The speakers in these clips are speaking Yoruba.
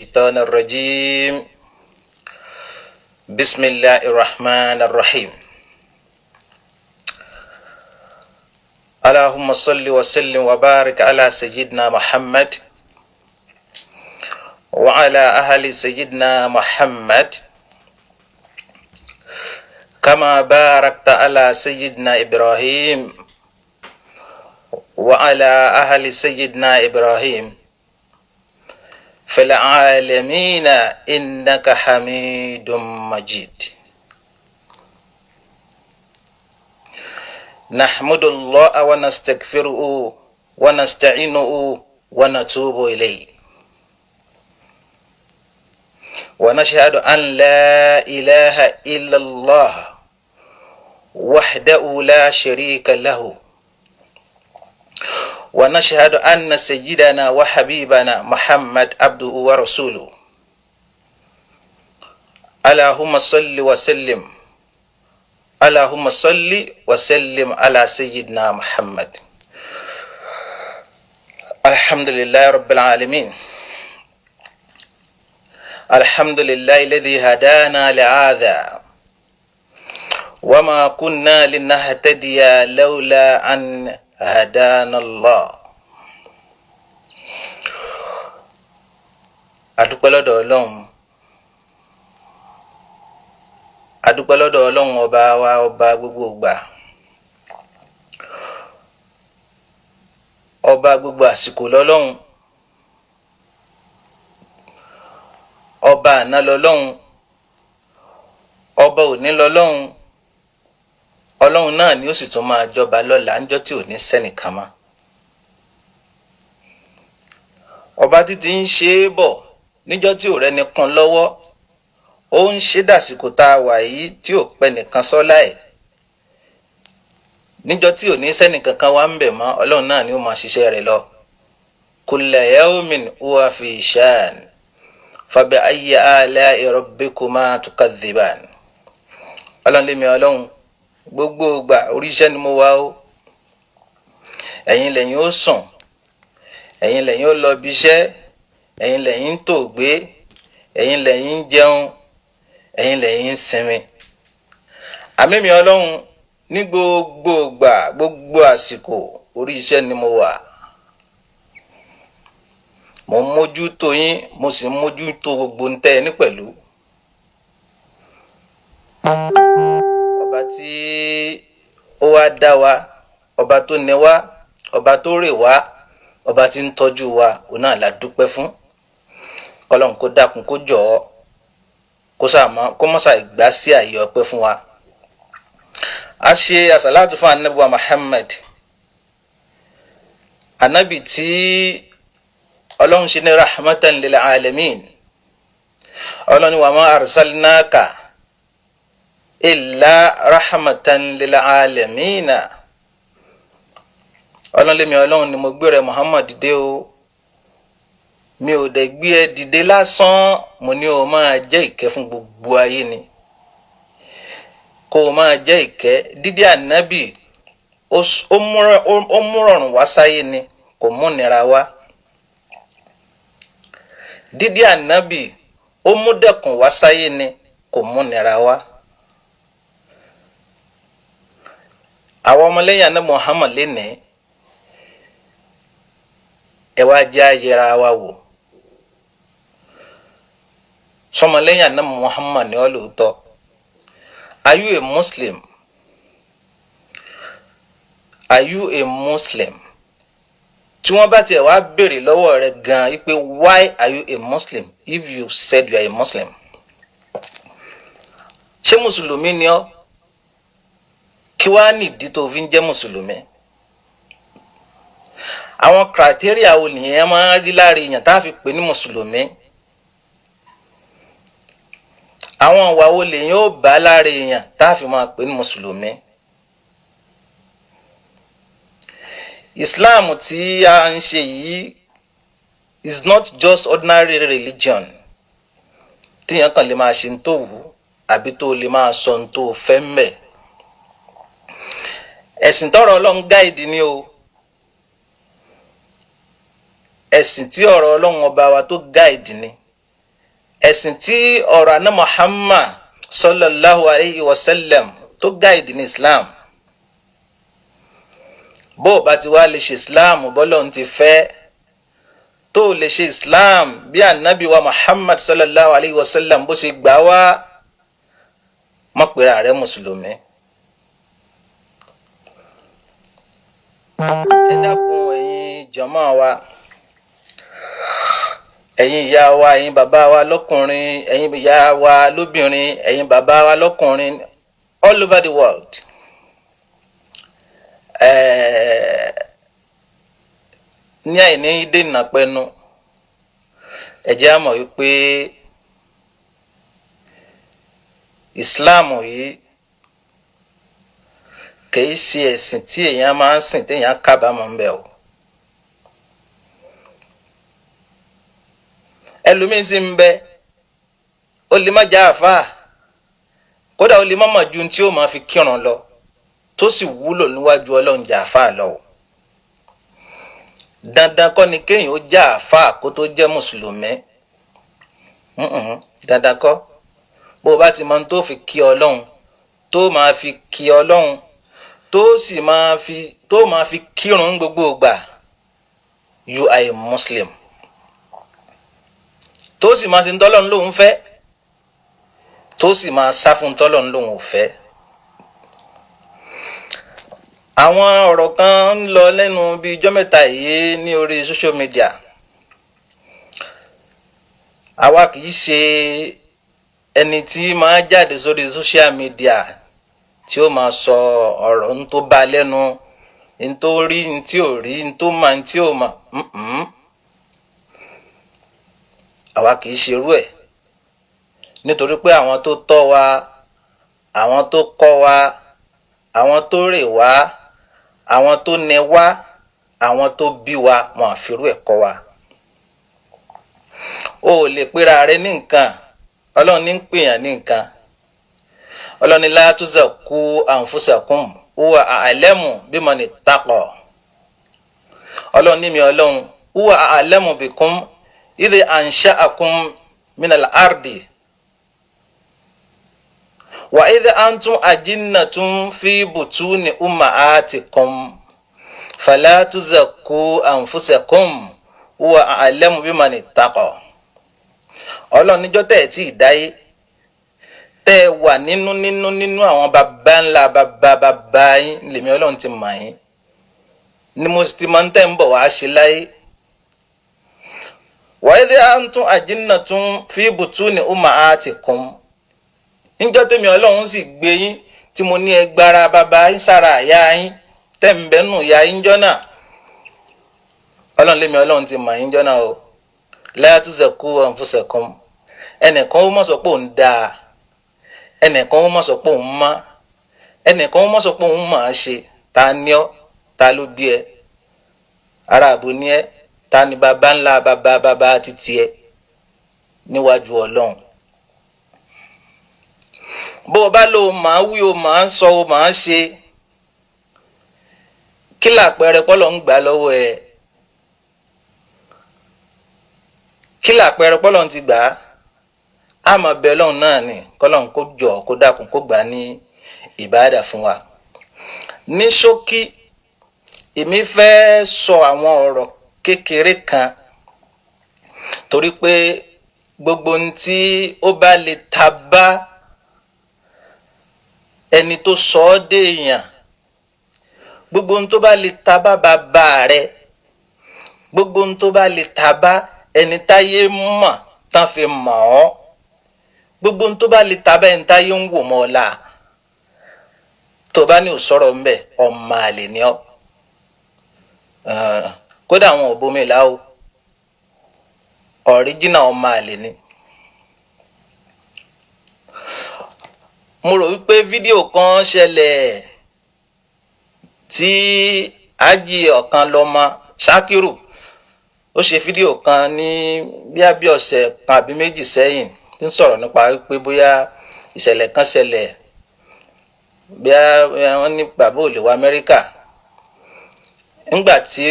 الشيطان الرجيم. بسم الله الرحمن الرحيم. اللهم صل وسلم وبارك على سيدنا محمد وعلى أهل سيدنا محمد كما باركت على سيدنا إبراهيم وعلى أهل سيدنا إبراهيم في العالمين إنك حميد مجيد. نحمد الله ونستغفره ونستعينه ونتوب إليه، ونشهد أن لا إله إلا الله وحده لا شريك له، ونشهد أن سيدنا وحبيبنا محمد عبده ورسوله. اللهم صل وسلم، اللهم صل وسلم على سيدنا محمد. الحمد لله رب العالمين، الحمد لله الذي هدانا لهذا وما كنا لنهتدي لولا أن هدانا الله. Adúpẹ́ lọ́dọ̀ Ọlọ́run, adúpẹ́ lọ́dọ̀ Ọlọ́run ọba wa, ọba gbogbo ìgbà, ọba gbogbo àsìkò lọ́lọ́run, ọba àná lọ́lọ́run, ọba òní lọ́lọ́run. Ọlọ́run náà ni ó sì tún máa jọba lọ́la ńjọ́ tí ò ní sẹ́nìkan mọ́. Ọba títí ń ṣe é bọ̀ níjọ́ tí ò rẹ́ni kan lọ́wọ́, ó ń ṣe dàsìkò tá a wà yìí tí ò pẹ́ nìkan sọ́lá ẹ̀. Níjọ́ tí ò ní sẹ́nìkan kan wá ń bẹ̀ mọ́, Ọlọ́run náà ni ó máa ṣiṣẹ́ rẹ̀ lọ. Kulla yawmin huwa fi shan fabi ayyi ala'i rabbikuma tukadhiban. Ọlọ́run lémi Ọlọ́run gbogbo ìgbà oríṣẹ́ ni mo wá o. Ẹ̀yin lẹ́yìn ó sùn, ẹ̀yin lẹ́yìn ó lọ bí iṣẹ́, ẹ̀yin lẹ́yìn ń tòògbé, ẹ̀yin lẹ́yìn ń jẹun, ẹ̀yin lẹ́yìn ń sinmi. Àmì Ọlọ́run ní gbogbo ìgbà gbogbo àsìkò oríṣẹ́ ni mo wà. Mo ń mójútó yín, mo sì ń mójútó gbogbo ń tẹ́ ẹ ní pẹ̀lú. Ọba tí ó wá dá wa, ọba tó ní wa, ọba tó rè wá, ọba tí ń tọ́jú wa, òun náà la dúpẹ́ fún. Kọ́lọ́n kó dákun kó jọ̀ọ́ kó mọ́sà ìgbà sí àyè ọpẹ́ fún wa. A ṣe àsàlátù fún Ànábì wa Muhammad, Ànábì tí Ọlọ́run ṣe ní rahmatan lil alamin. Ọlọ́run ní wa ma arsalnaka illa rahmatan lil alamina. Ọlọ́run lémi Ọlọ́run ni mo gbé rẹ Muhammad dìde o, mi ò dẹ̀ gbé ẹ dìde lásán, mo ní o máa jẹ́ ìkẹ́ fún gbogbo ayé ni, kó o máa jẹ́ ìkẹ́. Dídí Ànábì ó mú rọrùn wá sáyé ni, kò mú nira wá. Dídí Ànábì ó mú dẹ̀kùn wá sáyé ni, kò mú nira wá. Àwọn ọmọlẹ́yìn Ànábì Muhammad lénìí, ẹ wá jẹ́ ayẹra wa wò. Sọmọlẹ́yìn Ànábì Muhammad ni ọ́ lóòótọ́? Are you a Muslim? Are you a Muslim? Tí wọ́n bá tiẹ̀ wá béèrè lọ́wọ́ rẹ gan-an wípé why are you a Muslim if you said you are a Muslim? Ṣé mùsùlùmí ni ọ́? Kí wàá nìdí tó fi ń jẹ́ mùsùlùmí? Àwọn criteria wo nìyẹn máa ń rí lára èèyàn tá a fi pè ní mùsùlùmí? Àwọn ìwà wo lèyàn ó bá lára èèyàn tá a fi máa pè ní mùsùlùmí? Islam tí a ń ṣe yìí is not just ordinary religion tíyẹn kàn lè máa ṣe ní tó wù àbí tó lè máa sọ ní tó fẹ́ mbẹ̀. Ẹ̀sìn tọ́rọ̀ Ọlọ́run gáìdì ni o. Ẹ̀sìn tí ọ̀rọ̀ Ọlọ́run ọba wa tó gáìdì ni. Ẹ̀sìn tí ọ̀rọ̀ àná Muhammad sallallahu alayhi wa sallam tó gáìdì ní Islam. Bó o bá ti wá lè ṣe Islam bọ́lọ́run ti fẹ́, tó o lè ṣe Islam bí ànábì wa Muhammad sallallahu alayhi wa sallam bó ṣe gbà wá, má pera rẹ mùsùlùmí. Ẹ dákun ẹ̀yin jàmáà wa, ẹ̀yin ìyá wa, ẹ̀yin bàbá wa lọ́kùnrin, ẹ̀yin ìyá wa lóbìnrin, ẹ̀yin bàbá wa lọ́kùnrin all over the world. Ní àìní dènà pẹnu, ẹ jẹ́ á mọ̀ wípé Islam yìí kìí ṣe ẹ̀sìn tí èèyàn máa ń sìn téèyàn kábàámọ̀ ń bẹ̀ o. Ẹlòmíín sì ń bẹ, ó lè má já àfáà, kódà ó lè má mọ̀ ju tí ó máa fi kírun lọ, tó sì wúlò níwájú Ọlọ́run já àfáà lọ o. Dandan kọ́ ni kéèyàn ó já àfáà kó tó jẹ́ mùsùlùmí. Dandan kọ́. Bó o bá ti mọ ohun tó fi kí Ọlọ́run, tó máa fi kí Ọlọ́run, tó sì máa fi tó máa fi kírun gbogbo ìgbà, you are a Muslim. Tó sì máa ṣe ń tọ́lọ́run lòun fẹ́, tó sì máa sá fún tọ́lọ́run lòun ò fẹ́. Àwọn ọ̀rọ̀ kan ń lọ lẹ́nu bíi ijọ́ mẹ́ta yìí ní orí social media. Àwa kì í ṣe ẹni tí máa jáde sórí social media tí ó máa sọ ọ̀rọ̀ ń tó bá lẹ́nu, ń tó rí, ń tí ò rí, ń tó mà, ń tí ò mà. Àwa kì í ṣerú ẹ̀, nítorí pé àwọn tó tọ́ wa, àwọn tó kọ́ wa, àwọn tó rè wá, àwọn tó nẹ wá, àwọn tó bí wa, wọn àfirú ẹ̀ kọ́ wa. O ò lè pera rẹ ní nǹkan, Ọlọ́run ní ń pèèyàn ní nǹkan. Ọlọ́run ní la tuzakku anfusakum huwa a'lamu biman ittaqa. Ọlọ́run ní mi Ọlọ́run huwa a'lamu bikum idh ansha'akum minal ardi wa idh antum ajinnatun fi butuni ummahatikum fala tuzakku anfusakum huwa a'lamu biman ittaqa. Ọlọ́run níjọ́ tẹ́ ẹ̀ tí ì dáyé, tẹ́ ẹ wà nínú nínú nínú àwọn baba ńlá baba baba yín, lèmi Ọlọ́run ti mọ̀ yín, ni mo sì ti máa ń tẹ́ ń bọ̀ wá ṣe láyé. Wa idh antum ajinnatun fi butuni ummahatikum, níjọ́ tẹ́mi Ọlọ́run sì gbé yín tí mo ní ẹgbàrá baba yín sára àyà yín, tẹ́ ń bẹ́nu ìyá yín jọ́ náà, Ọlọ́run lèmi Ọlọ́run ti mọ̀ yín jọ́ náà o. La tuzakku anfusakum, ẹnìkan ó mọ̀ sọ pé òun dáa, ẹnìkan ó mọ̀ sọ pé òun mọ́, ẹnìkan ó mọ̀ sọ pé òun mọ̀ á ṣe. Ta ni ọ́? Ta ló bí ẹ? Ará àbò ni ẹ? Ta ni baba ńlá baba baba títí ẹ níwájú Ọlọ́run? Bó o bá lò ó máa wí, o máa ń sọ, o máa ń ṣe, kí làpẹẹrẹ pọ́lọ̀ ń gbà lọ́wọ́ ẹ? Kí làpẹẹrẹ pọ́lọ̀ ń ti gbà á? Àmọ́ bẹ́ẹ̀ lọ́hùn náà ni kọ́lọ́hún kó jọ kó dákun kó gbà ní ìbáàdà fún wa. Ní ṣókí, èmi fẹ́ sọ àwọn ọ̀rọ̀ kékeré kan, torí pé gbogbo ohun tí ó bá lè ta bá ẹni tó sọ ọ́ déèyàn, gbogbo ohun tó bá lè ta bá bàbá rẹ, gbogbo ohun tó bá lè ta bá ẹni táyé mọ̀ tán fi mọ̀ ọ́, gbogbo ohun tó bá lè ta bá ẹni táyé ń wò mọ́ ọ la, tó bá ní òsọ̀rọ̀ ńbẹ, ọmọ àlè ni ọ́. Kódà àwọn òbomi là o, ọ̀ríjìnà ọmọ àlè ni. Mo rò wípé fídíò kan ṣẹlẹ̀ tí Ájì ọ̀kan lọ́mọ Ṣakiru ó ṣe fídíò kan ní bíi bí ọ̀sẹ̀ kan àbí méjì sẹ́yìn, tí ń sọ̀rọ̀ nípa wípé bóyá ìṣẹ̀lẹ̀ kan ṣẹlẹ̀, bí wọ́n ní bàbá ò lè wá Amẹ́ríkà. Nígbà tí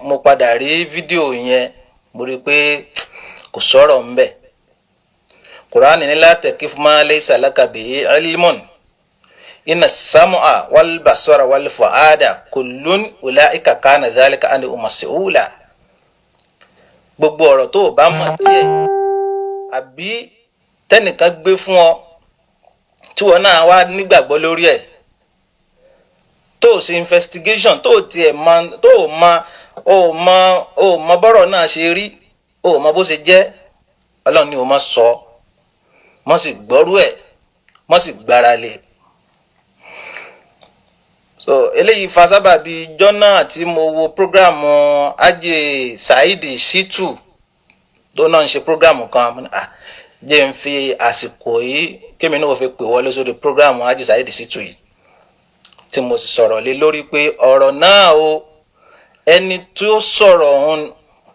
mo padà rí fídíò yẹn, mo rí i pé kò sọ̀rọ̀ ńbẹ̀. Kùránì ní la taqif ma laysa laka bihi ilmun inna sam'a wal basara wal fu'ada kullun ulaika kana dhalika anhu mas'ula. Gbogbo ọ̀rọ̀ tó o bá mọ̀ díẹ̀ àbí tẹ́nìkan gbé fún ọ tí wọn náà wá nígbàgbọ́ lórí ẹ̀, tó o ṣe investigation, tó o tiẹ̀ mọ, tó o mọ o mọ o mọ bọ́rọ̀ náà ṣe rí, o mọ bó ṣe jẹ́, Ọlọ́run ni o mọ sọ, mọ sì gbọ́rú ẹ̀, mọ sì gbára lé. So eléyìí fa sábàbí ijọ́ náà tí mo wo programu Ajé Saheed Shittu tó náà ń ṣe programu kan, jẹ́ n fi àsìkò yìí kémi náà fi pè wọlé sórí programu Ajé Saheed Shittu yìí, tí mo sì sọ̀rọ̀ lé lórí pé ọ̀rọ̀ náà o, ẹni tí ó sọ̀rọ̀ òun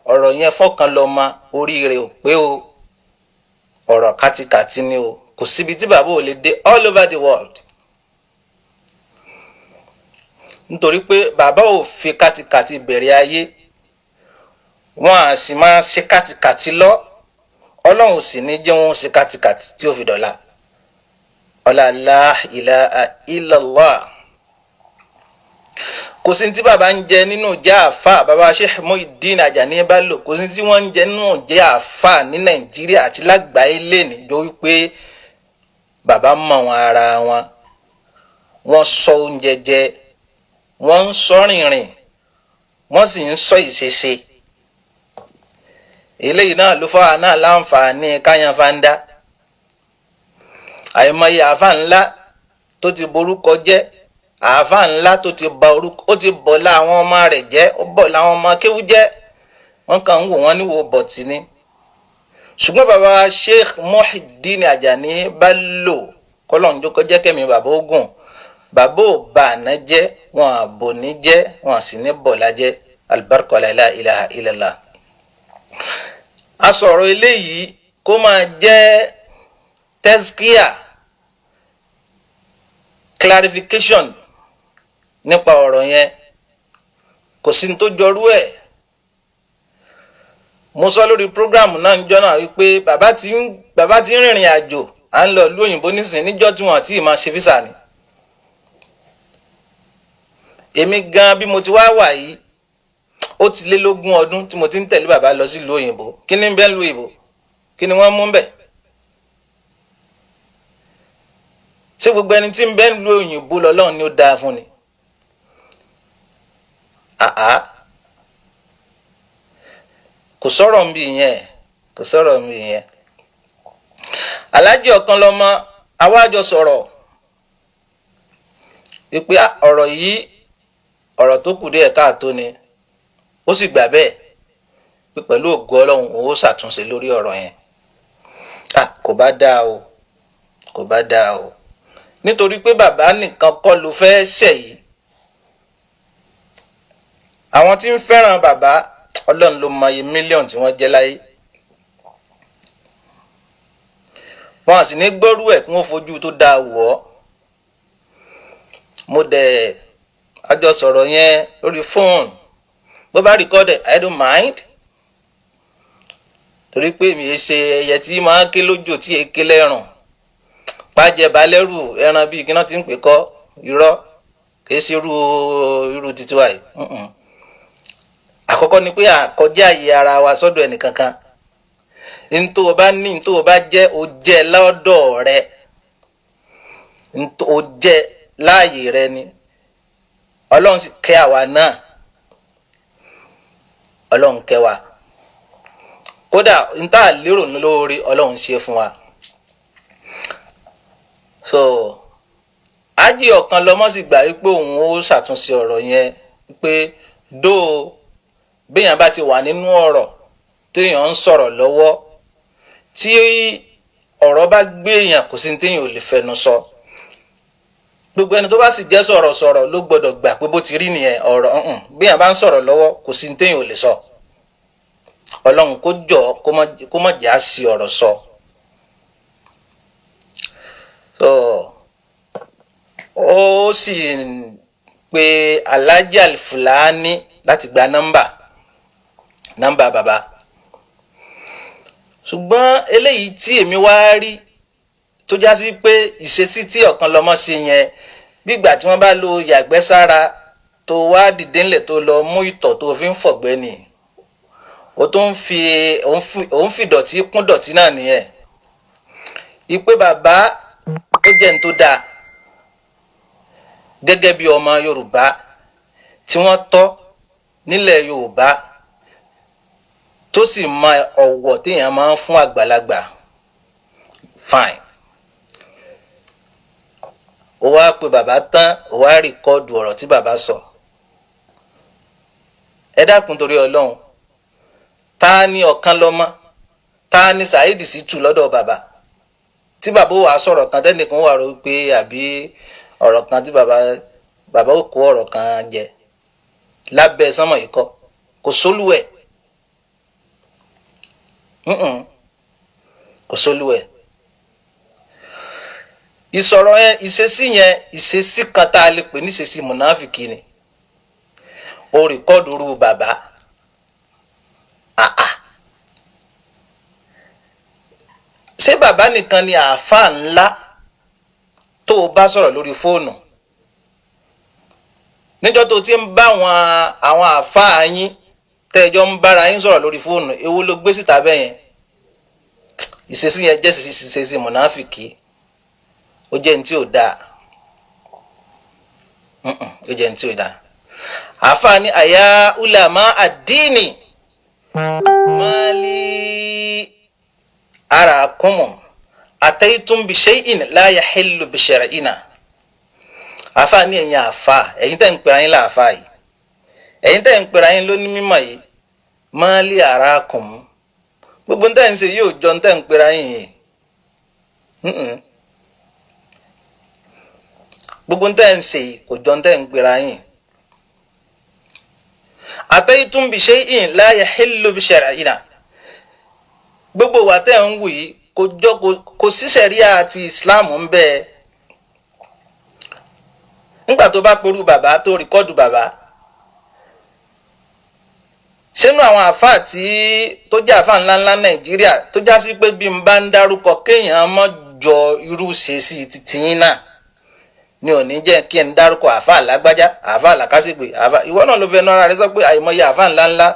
ọ̀rọ̀ yẹn fọkàn lọ ma orí rẹ̀ ò pé o, ọ̀rọ̀ kátikàti ni o, kò síbi tí bàbá ò lè dé all over the world, nítorí pé bàbá ò fi kátikàti bẹ̀rẹ̀ ayé, wọn à sì máa ṣe kátikàti lọ, Ọlọ́run sì ní jẹ́ wọn ṣe kátikàti tí ó fi dọ̀la. Ọlá la ilaha illallah. Kò sí tí bàbá ń jẹ nínú jẹ́ àáfà, bàbá Sheikh Muyideen Ajani Bello, kò sí tí wọ́n ń jẹ nínú jẹ́ àáfà ní Nàìjíríà àti lágbàáyé lẹ́nìí jọ wípé bàbá mọ̀ wọn ara wọn, wọ́n sọ oúnjẹ jẹ, wọ́n ń sọ rìnrìn, wọ́n sì ń sọ ìṣese. Eléyìí náà ló fọwọ́ náà láǹfààní káyánfàndá. Àìmọye àáfà ńlá tó ti borúkọ jẹ́, àáfà ńlá tó ti ba orúkọ, ó ti bọ̀ láwọn ọmọ rẹ̀ jẹ́, ó bọ̀ láwọn ọmọ kéwú jẹ́, wọ́n kàn ń wò wọ́n níwò bọ̀tì ni. Ṣùgbọ́n bàbá Sheikh Muyideen Ajani Bello, kọ́lọ́njọ́ kọjá kẹ́mi bàbá ogun, bàbá ò bá àná jẹ́, wọn àbò ní jẹ́, wọn sì ní bọ̀lá jẹ́. Alibarika la ilaha illallah. A sọ̀rọ̀ eléyìí kó máa jẹ́ tẹ́síkíà, clarification nípa ọ̀rọ̀ yẹn. Kò sí ní tó jọrú ẹ̀. Mo sọ lórí program náà níjọ́ náà wípé bàbá tí ń rìnrìn àjò, à ń lọ ìlú òyìnbó nísìnyí níjọ́ tí wọ́n àti máa ṣe físà ni. Èmi gan bí mo ti wá wà yìí, ó ti lé lógún ọdún tí mo ti ń tẹ̀lé bàbá lọ sí ìlú òyìnbó. Kí ni ń bẹ ìlú òyìnbó? Kí ni wọ́n mú ń bẹ̀? Ṣé gbogbo ẹni tí ń bẹ ìlú òyìnbó lọ́lọ́run ni ó dáa fún ni? Àá, kò sọ̀rọ̀ ń bí yẹn, kò sọ̀rọ̀ ń bí yẹn. Aláàjì ọ̀kan lọ́mọ awájọ sọ̀rọ̀ wípé ọ̀rọ̀ yìí ọ̀rọ̀ tó kù díẹ̀ káàtó ni, ó sì gbà bẹ́ẹ̀ pé pẹ̀lú ògo Ọlọ́run òun ó ṣàtúnṣe lórí ọ̀rọ̀ yẹn. Kò bá dáa o, kò bá dáa o, nítorí pé bàbá nìkan kọ́ ló fẹ́ ṣẹ̀ yìí. Àwọn tí ń fẹ́ràn bàbá, Ọlọ́run ló mọ iye mílíọ̀nù tí wọ́n jẹ́ láyé. Wọn sì ní gbọ́rú ẹ̀ kí wọ́n fojú tó dáa wọ̀ ọ́. Mo dẹ̀ àjọ sọ̀rọ̀ yẹn lórí fóònù, bó bá rìkọ́dẹ̀ I don't mind, torí pé mi ṣe ẹyẹ tí máa ké lójó tí èké lẹ́rùn pàjẹ́ balẹ̀rù ẹran bíi kí náà ti ń pè kọ́ irọ́, kìí ṣe irú irú títí wa yìí. Àkọ́kọ́ ni pé àkọjá àyè ara wa sọ́dọ̀ ẹnìkankan. Ntó o bá ní, ntó o bá jẹ́, o jẹ́ lọ́dọ̀ rẹ, o jẹ́ láàyè rẹ ni. Ọlọ́run sì kẹ́ àwa náà, Ọlọ́run kẹ́ wa, kódà ntá lérò lórí Ọlọ́run ṣe fún wa. So ájì ọ̀kan lọ́mọ sì gbà wípé òun ó ṣàtúnṣe ọ̀rọ̀ yẹn, pé dóò béèyàn bá ti wà nínú ọ̀rọ̀ téèyàn ń sọ̀rọ̀ lọ́wọ́, tí ọ̀rọ̀ bá gbé èèyàn, kò sí ní téèyàn ò lè fẹnu sọ. Gbogbo ẹni tó bá sì jẹ́ sọ̀rọ̀sọ̀rọ̀ ló gbọ́dọ̀ gbà pé bó ti rí nìyẹn ọ̀rọ̀. Béèyàn bá ń sọ̀rọ̀ lọ́wọ́, kò sí ní téèyàn ò lè sọ. Ọlọ́run kó jọ kó má jà sí ọ̀rọ̀ sọ. So ó sì pe Alhaji Alfulani láti gba nọ́mbà bàbá. Ṣùgbọ́n eléyìí tí èmi wá rí tó já sí pé ìṣesí tí Ọ̀kanlọ́mọ ṣe yẹn, gbígbà tí wọ́n bá lo yàgbẹ́ sára tó wá dìde ńlẹ̀ tó lọ mú ìtọ̀ tó fi ń fọ̀gbẹ́ ni, ó tó ń fi òun fi dọ̀tí kún dọ̀tí náà nìyẹn. Ìpè bàbá ó jẹ́ ní tó dáa gẹ́gẹ́ bí ọmọ Yorùbá tí wọ́n tọ́ nílẹ̀ Yorùbá, tó sì mọ ọ̀wọ̀ téèyàn máa ń fún àgbàlagbà. Fine, ó wá pe bàbá tán, ó wá rìkọ́ọ̀dù ọ̀rọ̀ tí bàbá sọ. Ẹ dákun torí Ọlọ́run, ta ni Ọ̀kanlọ́mọ, ta ni Saheed Shittu lọ́dọ̀ bàbá tí bàbá wà sọ̀rọ̀ kan tẹ́nìkan wà rò pé àbí ọ̀rọ̀ kan tí bàbá ò kó ọ̀rọ̀ kan jẹ lábẹ́ sánmọ̀ yìí kọ́, kò sólúwẹ̀, kò sólúwẹ̀. Ìsọ̀rọ̀ yẹn, ìṣesí yẹn, ìṣesí kan tá a lè pè ní ìṣesí mùnáfìkì ni. Ó rìkọ́ọ̀dù rú bàbá, àà ṣé bàbá nìkan ni àáfàá ńlá tó o bá sọ̀rọ̀ lórí fóònù? Níjọ́ tó ti ń bá àwọn àáfàá yín tẹ́jọ́ ń bára yín sọ̀rọ̀ lórí fóònù, èwo ló gbé síta bẹ́ẹ̀ yẹn? Ìṣesí yẹn jẹ́ ìṣesí mùnáfìkì, ó jẹ́ ní tí ò dáa, ó jẹ́ ní tí ò dáa. Àáfàá ní àyà ulama àdínì máàlì arakum ataytum bi shay'in la yahillu bi shar'ina. Àáfàá ní ẹ̀yin àáfàá, ẹ̀yin tẹ́ ń pera yín láàfáà yìí, ẹ̀yin tẹ́ ń pera yín lóní mímọ̀ yìí, máàlì arakum, gbogbo ń tẹ́ ń ṣe yóò jọ ń tẹ́ ń pera yín yìí, gbogbo ń tẹ́ ń ṣe kò jọ ń tẹ́ ń pera yín. Ataytum bi shay'in la yahillu bi shar'ina, gbogbo wa tẹ́ ń wù yìí kò jọ kò sí ṣẹ̀ríà àti Islam ń bẹ. Nígbà tó bá porú bàbá tó rìkọ́dù bàbá sínú àwọn àfáà tí tó jẹ́ àfáà ńláńlá Nàìjíríà, tó já sí pé bí n bá ń dárúkọ kéèyàn mọ́ jọ irú ṣèṣì tìtìyín náà ni ò ní jẹ́ kí n dárúkọ àfáà lágbájá, àfáà làkásìgbè, àfáà ìwọ náà ló fẹ́ náà rẹ sọ pé àìmọye àfáà ńláńlá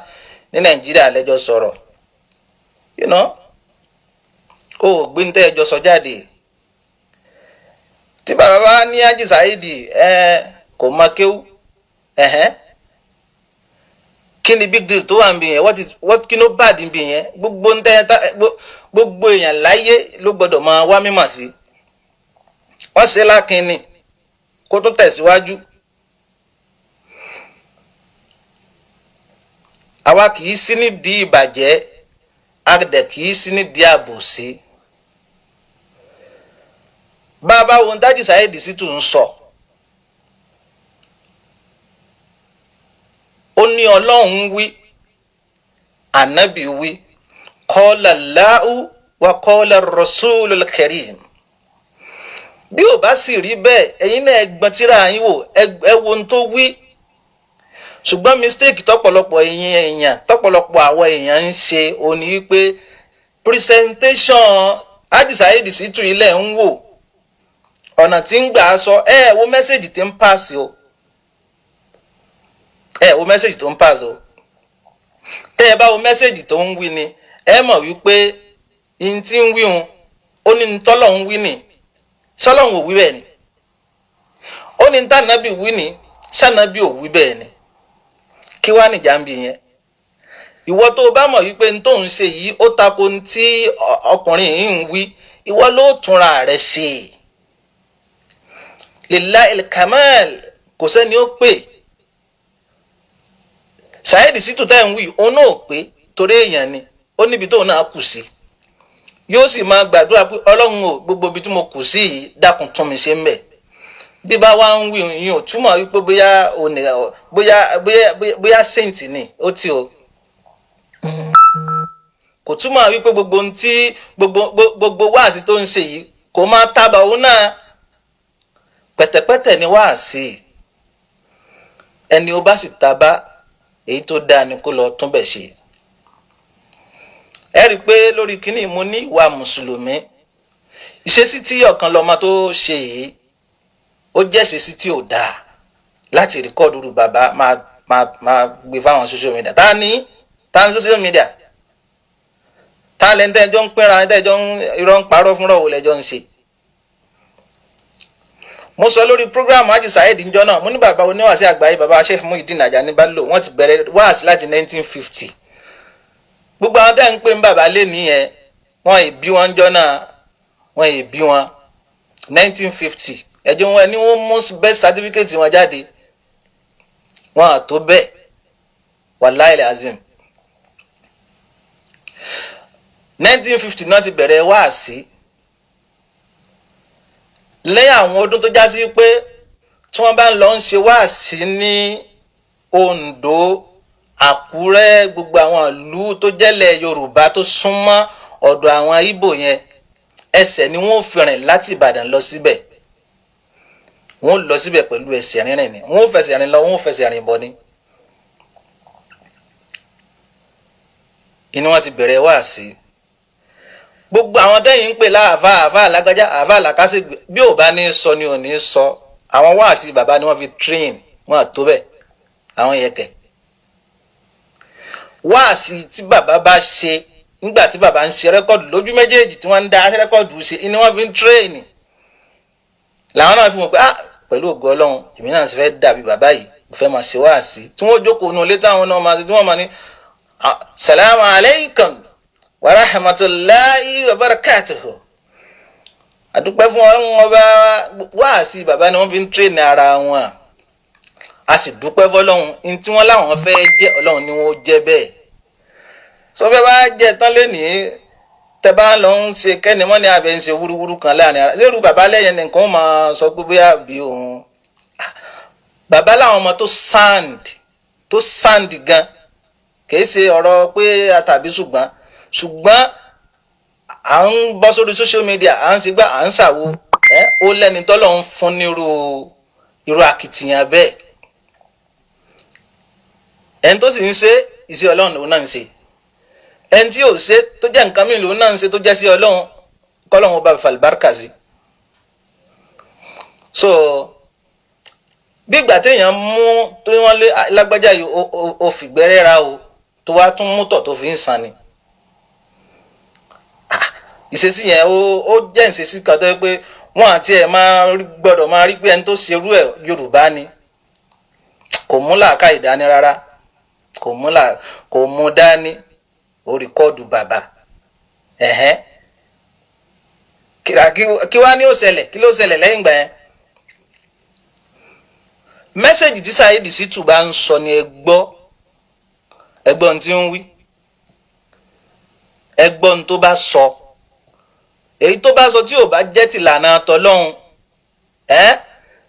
ní Nàìjíríà lẹ́jọ́ sọ̀rọ̀, you know, ó gbé ní tẹ́ ẹjọ́ sọ jáde. Tí bàbá bá ní Haji Saheed ẹ kò mọ kéwú, ẹ̀hẹ́n, kí ni big deal tó wà níbi yẹn? What is what, kí ló bad níbi yẹn? Gbogbo ń tẹ́ gbogbo èèyàn láyé ló gbọdọ̀ máa wá mímọ̀ sí. Wọ́n ṣe lákínni kó tó tẹ̀síwájú. Àwa kì í sí nídìí ìbàjẹ́, a dẹ̀ kì í sí nídìí àbòsí. Bàbá wo Haji Saheed Shittu ń sọ, ó ní Ọlọ́run wí, ànábì wí, qala Allahu wa qala ar-rasulul karim. Bí ò bá sì rí bẹ́ẹ̀, ẹ̀yin náà ẹ gbọ́n tíra yín wò, ẹ wo ohun tó wí. Ṣùgbọ́n mistake tọ́pọ̀lọpọ̀ èèyàn, tọ́pọ̀lọpọ̀ àwọn èèyàn ń ṣe òní wípé presentation Haji Saheed Shittu ilẹ̀ ń wò, ọ̀nà tí ń gbà sọ, ẹ wo mẹ́sẹ̀gì tí ń pass o, ẹ wo mẹ́sẹ̀gì tó ń pass o. Tẹ́ ẹ bá wo mẹ́sẹ̀gì tó ń wí ni, ẹ mọ̀ wípé n tí ń wí hun, ó ní tọ́lọ̀ ń wí ni, sọ́lọ́hún ò wí bẹ́ẹ̀ ni, ó ní tànàbí wí ni, sànàbí ò wí bẹ́ẹ̀ ni. Kí wá nìjà ń bi yẹn? Ìwọ tó o bá mọ̀ wípé n tó ń ṣe yìí ó tako n tí ọkùnrin yìí ń wí, ìwọ ló túnra rẹ̀ ṣe. Lillahil kamal, kò sẹ́ni ó pè. Saheed Shittu tẹ́ ń wí òun náà pé torí èèyàn ni, ó níbi tóun náà kù sí, yóò sì máa gbàdúrà pé Ọlọ́run o, gbogbo ibi tí mo kù sí yìí dákun tún mi ṣe ń bẹ̀. Bí bá wá ń wí yín ò túmọ̀ wípé bóyá bóyá bóyá bóyá saint ni ó ti o, kò túmọ̀ wípé gbogbo ohun tí gbogbo wáàsí tó ń ṣe yìí kò máa tábà òun náà. Pẹ̀tẹ̀pẹ̀tẹ̀ ni wáàsí, ẹni ó bá sì tábà èyí tó dáa ni kó lọ túnbẹ̀ ṣe. Ẹ rí i pé lórí kínní mo ní ìwà mùsùlùmí, ìṣesí tí ọ̀kan lọ́mọ tó ṣe yìí, ó jẹ́ ìṣesí tí ò dáa láti rìkọ́ọ̀dù rú bàbá máa máa máa gbé fáwọn social media. Ta ni ta ni social media? Ta lẹ́ni tẹ́jọ́ ń pínra, tẹ́jọ́ ń irọ́ ń parọ́ fúnra òwò lẹ́jọ́ ń ṣe? Mo sọ lórí program Haji Saheed njọ́ náà, mo ní bàbá oníwàásí àgbáyé, bàbá Sheikh Muyideen Ajani Bello, wọ́n ti bẹ̀rẹ̀ wáàsí láti 1950. Gbogbo àwọn tẹ́ ń pè ń bàbá lé nìyẹn, wọ́n ì bí wọn jọ́ náà, wọ́n ì bí wọn 1950. Ẹjọ́ wọn ni wọ́n mú best certificate wọn jáde, wọn à tó bẹ́ẹ̀, wàláì azim. 1950 náà ti bẹ̀rẹ̀ wáàsí. Lẹ́yìn àwọn ọdún tó já sí pé tí wọ́n bá ń lọ ń ṣe wáàsí ní Oǹdó, Àkúrẹ́, gbogbo àwọn ìlú tó jẹ́lẹ̀ Yorùbá tó súnmọ́ ọ̀dọ̀ àwọn Ìgbò yẹn, ẹsẹ̀ ni wọ́n fi rìn láti Ìbàdàn lọ síbẹ̀. Wọ́n lọ síbẹ̀ pẹ̀lú ẹsẹ̀ rìnrìn ni, wọ́n fẹsẹ̀ rìn lọ, wọ́n fẹsẹ̀ rìn bọ̀ ni. Inú wọn ti bẹ̀rẹ̀ wáàsí. Gbogbo àwọn tẹ́yìn ń pè láàfáà, àfáà lágbájá, àfáà làkàṣègbè, bí ò bá ní sọ ni ò ní sọ. Àwọn wáàsí bàbá ni wọ́n fi train wọn àtó bẹ́ẹ̀. Àwọn yẹkẹ̀ wáàsí tí bàbá bá ṣe nígbà tí bàbá ń ṣe rẹ́kọ̀dù lójú méjèèjì tí wọ́n ń dá rẹ́kọ̀dù ṣe ni wọ́n fi ń train. Làwọn náà fi mọ̀ pé ah, pẹ̀lú ògo Ọlọ́run, èmi náà ti fẹ́ dàbí bàbá yìí, mo fẹ́ máa ṣe wáàsí. Tí wọ́n jókòó nù létí àwọn náà máa ṣe, tí wọ́n máa ní salamu alaykum wa rahmatulahi wa barakatuhu, àdúpẹ́ fún Ọlọ́run ọba. Wáàsí bàbá ni wọ́n fi ń train ara wọn. A sì dúpẹ́ fọlọ́run ní tí wọ́n láwọn fẹ́ jẹ́, Ọlọ́run ni wọ́n jẹ́ bẹ́ẹ̀. Sọ fẹ́ bá jẹ́ tán lénìí, tẹ bá lọ ń ṣe kẹ́ni mọ́ni abẹ́ ń ṣe wúrúwúrú kan láàrin ara ṣérú bàbá lẹ́yìn nìkan máa sọ pé bóyá bí òun bàbá láwọn ọmọ tó sound, tó sound gan, kìí ṣe ọ̀rọ̀ pé àtàbí ṣùgbọ́n ṣùgbọ́n à ń bọ́ sórí social media, à ń ṣe gbá, à ń ṣàwo ẹ́, ó lẹ́ni tọ́lọ́ ń fún nírú irú akitiyan bẹ́ẹ̀. Ẹni tó sì ń ṣe iṣẹ́ Ọlọ́run lòun náà ń ṣe, ẹni tí ò ṣe tó jẹ́ nǹkan mìíràn lòun náà ń ṣe tó jẹ́ sí Ọlọ́run, kọ́lọ́run ọba fàlùbáríkà sí. So bí ìgbà téèyàn mú tó wọ́n lé lágbájá yìí, ó fìgbẹ́rẹ́ ra o, tó wá tún mú tọ̀ tó fi ń san ni. Ìṣesí yẹn ó jẹ́ ìṣesí kan tó yẹ pé wọ́n àti ẹ̀ máa gbọ́dọ̀ máa rí pé ẹni tó ṣerú ẹ̀ Yorùbá ni, kò mú làákàyè dání rárá, kò mú là kò mú dání. Ó rìkọ́ọ̀dù bàbá ẹ̀hẹ́n, kí wá ní ó ṣẹlẹ̀, kí ló ṣẹlẹ̀ lẹ́yìn ìgbà yẹn? Mẹ́sẹ̀gì tí Saheed Shittu bá ń sọ ni ẹ gbọ́, ẹ gbọ́ ohun tí ń wí, ẹ gbọ́ ohun tó bá sọ. Èyí tó bá sọ tí ò bá jẹ́ tìlànà tọlọ́hun, ẹ́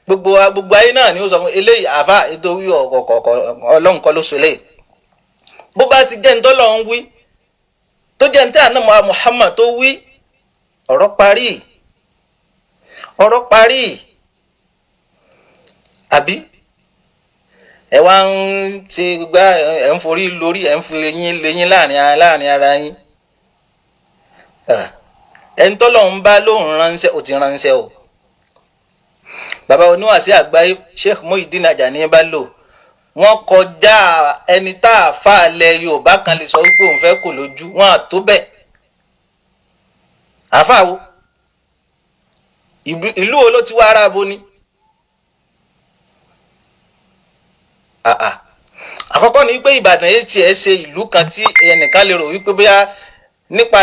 gbogbo gbogbo ayé náà ni ó sọ fún eléyìí, àfa ètò wí ọ̀kọ̀ọ̀kọ̀ Ọlọ́run kọ́ ló sọ eléyìí. Bó bá ti jẹ́ ní tọ́lọ́hun wí, tó jẹ́ ní tí àná Muhammad tó wí, ọ̀rọ̀ parí, ọ̀rọ̀ parí. Àbí ẹ wá ń ṣe gbá, ẹ ń forí lórí, ẹ ń fi eyín lẹ́yìn láàrin ara yín. Ẹni tọ́lọ́hun bá lóhùn ránṣẹ́, ó ti ránṣẹ́ o. Bàbá oníwàásí àgbáyé Sheikh Muyideen Ajani Bello, wọ́n kọjá ẹni tá a fà lẹ Yorùbá kan lè sọ wípé òun fẹ́ kò lójú wọn à tó bẹ́ẹ̀. Àáfàá wo, ìlú wo ló ti wá ara bo ni? Àkọ́kọ́ ni wípé Ìbàdàn yìí tiẹ̀ ṣe ìlú kan tí ẹnìkan lè rò wípé bóyá nípa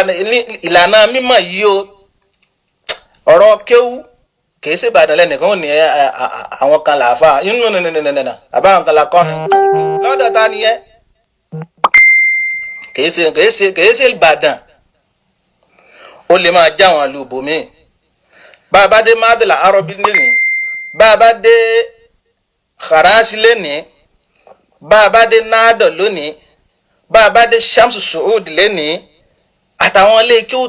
ìlànà mímọ̀ yìí o, ọ̀rọ̀ kéwú kìí ṣe Ìbàdàn lẹ́nìkan ò ní àwọn kan làáfà inú nìnìnìnìnà àbáwọn kan là kọrin lọ́dọ̀ ta nìyẹn. Kìí ṣe Ìbàdàn, ó lè máa já àwọn ìlú ibòmíì. Bá a bá dé Madala Arọ́bí lẹ́nìí, bá a bá dé Kharasi lẹ́nìí, bá a bá dé Nádọ̀ lónìí, bá a bá dé Shamsu Suud lẹ́nìí, àtàwọn ilé kí ó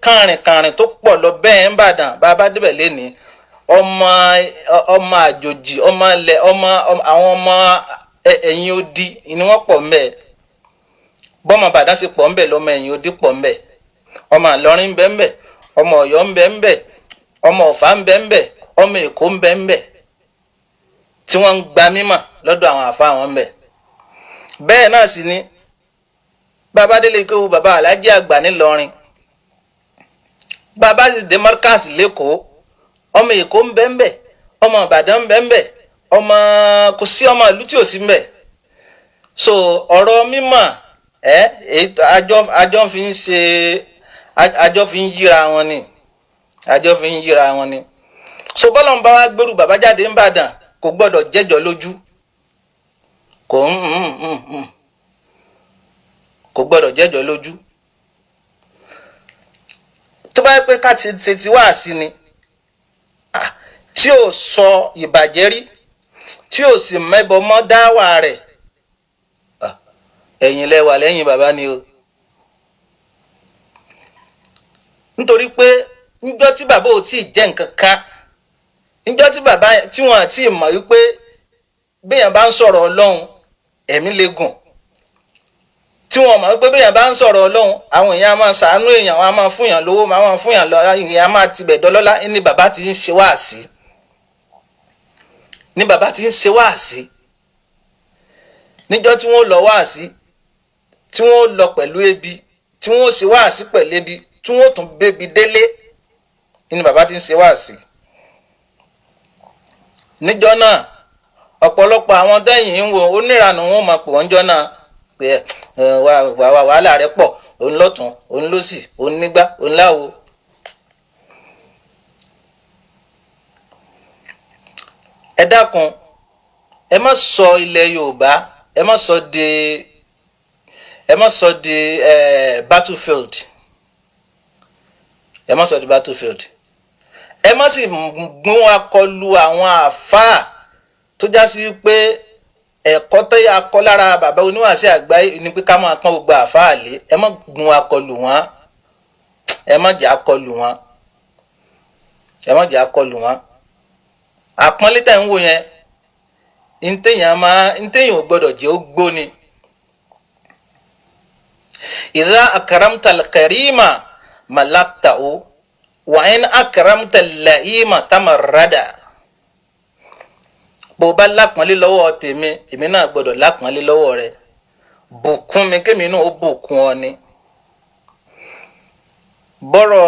kàrìnkàrìn tó pọ̀ lọ bẹ́ẹ̀ ń bàdàn, bá a bá débẹ̀ lẹ́nìí, ọmọ àjòjì, ọmọ ilẹ̀, ọmọ àwọn ọmọ ẹ̀yìn odi ni wọ́n pọ̀ mẹ́ẹ̀. Bọ́mọ Ìbàdàn sì pọ̀ ńbẹ̀, lọ́mọ ẹ̀yìn odi pọ̀ ńbẹ̀, ọmọ Ìlọrin ńbẹ ńbẹ̀, ọmọ Ọ̀yọ́ ńbẹ ńbẹ̀, ọmọ Ọ̀fà ńbẹ ńbẹ̀, ọmọ Èkó ńbẹ ńbẹ̀, tí wọ́n ń gba mímọ̀ lọ́dọ̀ àwọn àfa wọn ńbẹ̀. Bẹ́ẹ̀ náà sì ni bàbá délé kéwu bàbá Aláàjì Àgbà nílọrin, bàbá sì dé Markaz lẹ́kọ̀ọ́, ọmọ Èkó ńbẹ ńbẹ̀, ọmọ Ìbàdàn ńbẹ ńbẹ̀, ọmọ kò sí ọmọ ìlú tí ò sí ńbẹ̀. So ọ̀rọ̀ mímọ̀ ẹ àjọ fi ń ṣe, àjọ fi ń yíra wọn ni, àjọ fi ń yíra wọn ni. So bọ́lá ń bá wa gbèrú bàbá jáde ńbàdàn, kò gbọ́dọ̀ jẹ́jọ́ lójú, kò ń kò gbọ́dọ̀ jẹ́jọ́ lójú. Tó bá yẹ pé ká ti ṣe ti wá sí ni tí ò sọ ìbàjẹ́ rí, tí ò sì mẹ́bọ mọ́ dáwà rẹ̀, ẹ̀yìn lẹ wà lẹ́yìn bàbá ni o. Nítorí pé níjọ́ tí bàbá ò tí ì jẹ́ nǹkan kan, níjọ́ tí bàbá tí wọ́n àti mọ̀ wípé béèyàn bá ń sọ̀rọ̀ Ọlọ́run ẹ̀mí lè gùn, tí wọ́n mọ̀ wípé béèyàn bá ń sọ̀rọ̀ Ọlọ́run àwọn èèyàn á máa ṣàánú èèyàn, wọ́n á máa fún yàn lówó, wọ́n á máa fún yàn lọ, èèyàn á máa tibẹ̀ dọ́lọ́lá, ní bàbá ti ń ṣe wáàsí, ní bàbá ti ń ṣe wáàsí. Níjọ́ tí wọ́n lọ wáàsí, tí wọ́n lọ pẹ̀lú ebi, tí wọ́n ṣe wáàsí pẹ̀lú ebi, tí wọ́n tún bébi délé, ní bàbá ti ń ṣe wáàsí. Níjọ́ náà ọ̀pọ̀lọpọ̀ àwọn tẹ́yìn ń wo oníranù wọn máa pè wọ́n jọ́ náà pé wàhálà rẹ̀ pọ̀, òun lọ́tún, òun lósì, òun nígbà, òun láwo. Ẹ dákun, ẹ má sọ ilẹ̀ Yorùbá, ẹ má sọ di, ẹ má sọ di battlefield, ẹ má sọ di battlefield. Ẹ má sì gún akọlù àwọn àáfàá tó já sí wípé ẹ̀kọ́ tó yà kọ́ lára bàbá oníwàásí àgbáyé ni pé ká máa pọ́n gbogbo àáfàá lé. Ẹ má gún akọlù wọn, ẹ má jẹ́ akọlù wọn, ẹ má jẹ́ akọlù wọn. Àpọ́nlé tẹ̀ ń wò yẹn, ntẹ̀yàn máa ntẹ̀yàn ò gbọ́dọ̀ jẹ́ ó gbóni. Idha akramta al-karima malaktahu wa in akramta al-la'ima tamarrada. Bó bá lápọ́nlé lọ́wọ́ tèmi, èmi náà gbọ́dọ̀ lápọ́nlé lọ́wọ́ rẹ. Bùkún mi kémi náà ó bùkún ọ ni. Bọ́rọ̀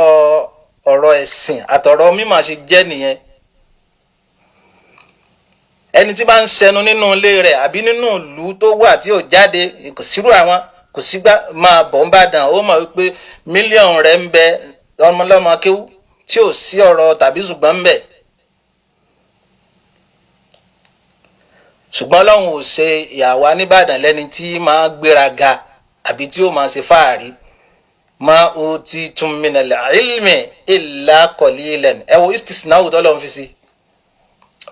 ọ̀rọ̀ ẹ̀sìn àtọ̀rọ̀ mímọ̀ ṣe jẹ́ nìyẹn. Ẹni tí bá ń ṣẹnu nínú ilé rẹ̀ àbí nínú ìlú tó wà tí ò jáde, kò sírú àwọn kò sígbà máa bọ̀ ń bàdàn, ó mọ̀ wípé mílíọ̀nù rẹ̀ ń bẹ ọmọlọ́mọ kéwú tí ò sí ọ̀rọ̀ tàbí ṣùgbọ́n ń bẹ. Ṣùgbọ́n Ọlọ́run ò ṣe ìyàwó nìbàdàn lẹ́ni tí máa gbéraga àbí tí ó máa ṣe fáàrí. Ma utitum minal ilmi illa qalilan. Ẹ wo istisnau tọ́lọ́run fi sí.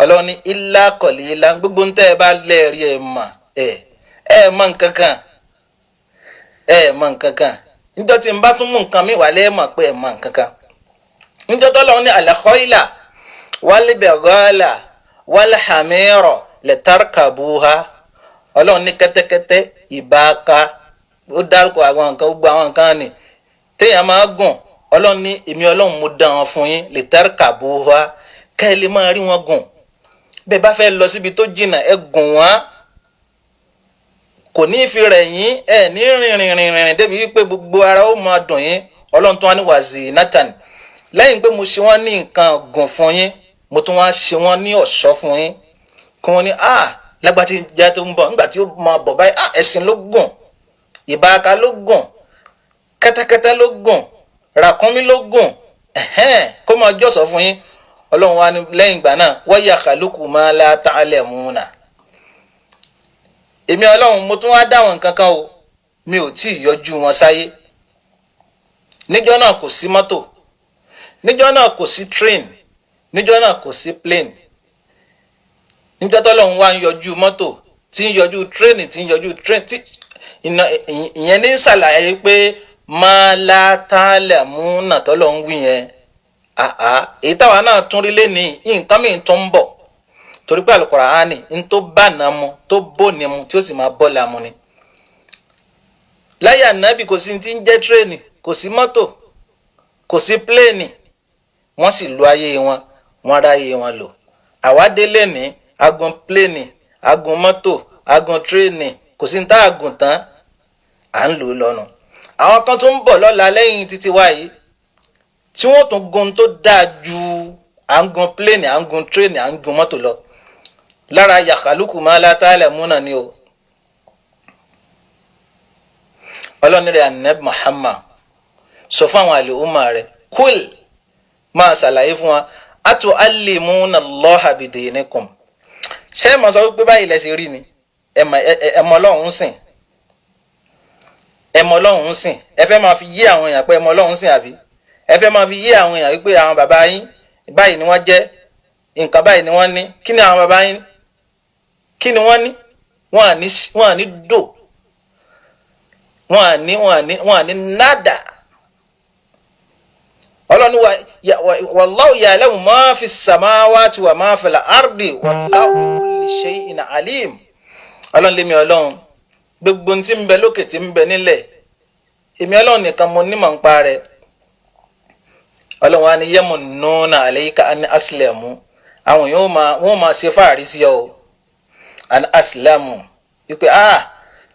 Ọlọ́run ní illa qalilan, gbogbo ń tẹ́ ẹ bá lẹ́ẹ̀rí ẹ mà ẹ mọ̀ nǹkan kan, ẹ mọ̀ nǹkan kan. Níjọ́ tí n bá tún mú nǹkan mi wà lẹ́ẹ̀mọ̀ pé ẹ mọ̀ nǹkan kan. Níjọ́ tọ́lọ́run ní al-khayla wal-bighala wal-hamira litarkabuha. Ọlọ́run ní kẹ́tẹ́kẹ́tẹ́, ìbáka, ó dárúkọ àwọn nǹkan, gbogbo àwọn nǹkan ni téèyàn máa gùn. Ọlọ́run ní èmi Ọlọ́run mo dán wọn fún yín, litarkabuha, kẹ́ ẹ lè máa rí wọn gùn. Bẹ́ẹ̀ bá fẹ́ lọ síbi tó jìnnà, ẹ gùn wọ́n, kò ní í fi rẹ̀ yín, ẹ ní rìnrìnrìnrìn débi wípé gbogbo ara ó máa dùn yín. Ọlọ́run tó wá ní wazinatan, lẹ́yìn pé mo ṣe wọ́n ní nǹkan gùn fún yín, mo tún wá ṣe wọ́n ní ọ̀ṣọ́ fún yín. Kí wọ́n ní lágbàtí jẹ́ tó ń bọ̀ nígbà tí ó máa bọ̀ báyìí, ẹṣin ló gùn, ìbáka ló gùn, kẹ́tẹ́kẹ́tẹ́ ló gùn, ràkúnmí ló gùn, kó máa jọ̀sọ̀ fún yín. Ọlọ́run wa ní lẹ́yìn ìgbà náà wa yakhluqu ma la ta'lamuna. Èmi Ọlọ́run mo tún wá dáwọn nǹkan kan o, mi ò tí ì yọjú wọn sáyé. Níjọ́ náà kò sí mọ́tò, níjọ́ náà kò sí train, níjọ́ náà kò sí plane. Níjọ́ tọ́lọ́run wá ń yọjú mọ́tò, tí ń yọjú train, tí ń yọjú train, tí ìyẹn ní ṣàlàyé pé ma la ta'lamuna tọ́lọ́run wí yẹn. Èyí táwa náà tún rí lé ní nǹkan mìíràn tó ń bọ̀, torí pé Al-Qur'ani ń tó bá nà mu, tó bó ni mu, tí ó sì máa bọ́ la mu ni. Láyé ànábì kò sí ti ń jẹ́ tírèènì, kò sí mọ́tò, kò sí pléènì. Wọ́n sì lo ayé wọn, wọ́n ráyé wọn lò. Àwa délé ní agun pléènì, agun mọ́tò, agun tírèènì, kò sí ní tá àgùn tán, à ń lò ó lọ́nu. Àwọn kan tó ń bọ̀ lọ́la lẹ́yìn títí wa yìí tí wọ́n tún gun tó dáa ju à ń gun pléènì, à ń gun tírèènì, à ń gun mọ́tò lọ. Lára yàkàlùkù máa látàlẹ̀ múnà ni o. Ọlọ́ni rẹ̀ Ànábì Muhammad sọ fún àwọn àlè ọmọ rẹ̀, kúl, máa ṣàlàyé fún wa, atu'allimuna Allaha bidinikum. Ṣé ẹ mọ̀ sọ wípé báyìí lẹ ṣe rí ni? Ẹ mọ̀ Ọlọ́run sìn, ẹ mọ̀ Ọlọ́run sìn. Ẹ fẹ́ máa fi yé àwọn èèyàn pé ẹ mọ̀ Ọlọ́run sìn, àbí ẹ fẹ́ máa fi yé àwọn èèyàn wípé àwọn bàbá yín báyìí ni wọ́n jẹ́, nǹkan báyìí ni wọ́n ní. Kí ni àwọn bàbá yín, kí ni wọ́n ní? Wọ́n à ní dò, wọ́n à ní nádà. Ọlọ́ni wallahu ya'lamu ma fi samawati wa ma fil ardi wallahu bi kulli shay'in alim. Ọlọ́run lémi Ọlọ́run, gbogbo tí ń bẹ lókè tí ń bẹ nílẹ̀, èmi Ọlọ́run nìkan mo nímọ̀ ń pa rẹ̀. Ọlọ́run wa ni yamunnuna alayka an aslamu. Àwọn yóò máa wọ́n máa ṣe fáàrí sí ọ o, an aslamu, wípé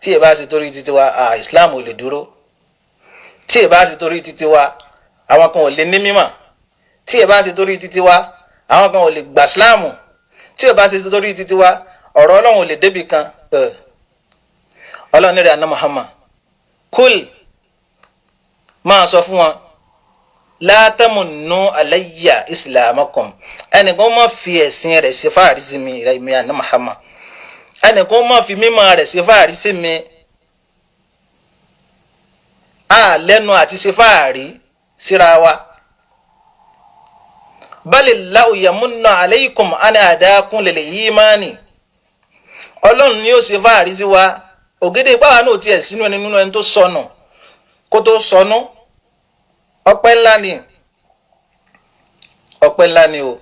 tí ẹ bá ṣe torí títí wa, Islam ò lè dúró. Tí ẹ bá ṣe torí títí wa, àwọn kan ò lè ní mímọ̀. Tí ẹ bá ṣe torí títí wa, àwọn kan ò lè gbà Islam. Tí ẹ bá ṣe torí títí wa, ọ̀rọ̀ Ọlọ́run ò lè débì kan. Ọlọ́run rẹ̀ àná Muhammad, kúl, máa sọ fún wọn, la tamunnu alayya islamakum. Ẹnìkan má fi ẹ̀sìn rẹ̀ ṣe fáàrí sí mi, rẹ̀ mi àná Muhammad. Ẹnìkan má fi mímọ̀ rẹ̀ ṣe fáàrí sí mi. A lẹ́nu àti ṣe fáàrí síra wa. Balillahu yamunnu alaykum an hadakum lil imani. Ọlọ́run ni ó ṣe fáàrí sí wa. Ògèdè ìpáwà náà tiẹ̀ sínú ẹni nínú ẹni tó sọnù kó tó sọnù. Ọpẹ́ ńlá ni, ọpẹ́ ńlá ni o.